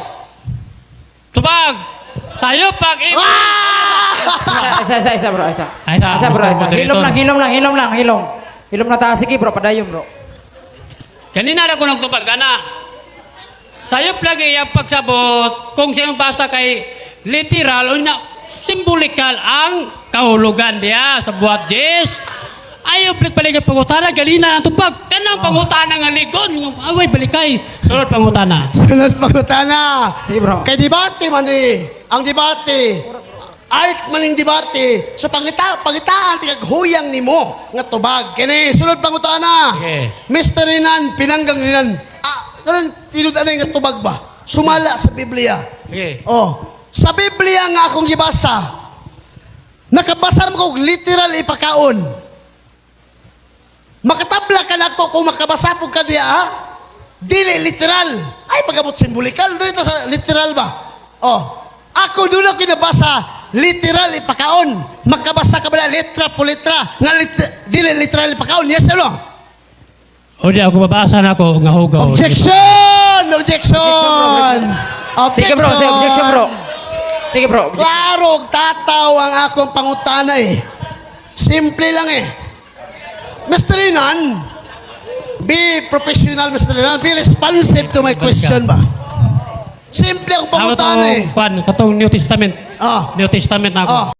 S3: Tubag, sa'yo pag
S1: Ah!
S2: Isa, isa, isa, bro, isa.
S3: Ay, isa,
S2: Isa, bro,
S3: Mr.
S2: isa.
S3: Moderator.
S2: Hilom lang, hilom lang, hilom lang, hilom. Hilom na ta. Sige, bro, padayon, bro.
S3: Kanina na ko nagtubag, gana. Sayop lagi ang pagsabot kung siyang basa kay literal o na simbolikal ang kahulugan niya sa buhat Jess. Ayaw balik balik ang pangutana, galina ang tubag. Kanang pangutana nga ligon. Away, balikay. Sunod pangutana.
S1: Sunod pangutana.
S2: Sige, bro.
S1: Kay debate man eh. Ang debate. Art man ning debate. So pangitaan tigag huyang nimo nga tubag. Kini sunod pangutana.
S3: Sige.
S1: Mr. Rinan, pinanggang Rinan. Ah, karon tinud-anay nga tubag ba? Sumala sa Biblia.
S3: Okay.
S1: Oh, sa Biblia nga akong gibasa, nakabasa mo kog literal ipakaon. Makatabla ka na ko kung makabasa po ka diya, ha? Dili literal. Ay, pagabot simbolikal. Dito sa literal ba? Oh, ako doon ako kinabasa, literal ipakaon. Makabasa ka ba na letra po letra, nga dili literal ipakaon. Yes or no?
S3: O di ako babasa na ako nga hugaw.
S1: Objection! Objection!
S2: Sige, bro, sige, objection, bro. Sige, bro. Objection.
S1: Klaro, tataw ang akong pangutana eh. Simple lang eh. Mr. Rinan, be professional, Mr. Rinan. Be responsive to my question ba? Simple ang
S3: Ako
S1: pangutana eh.
S3: tong, kwan, katong New Testament.
S1: Ah.
S3: New Testament na ako.
S1: Ah.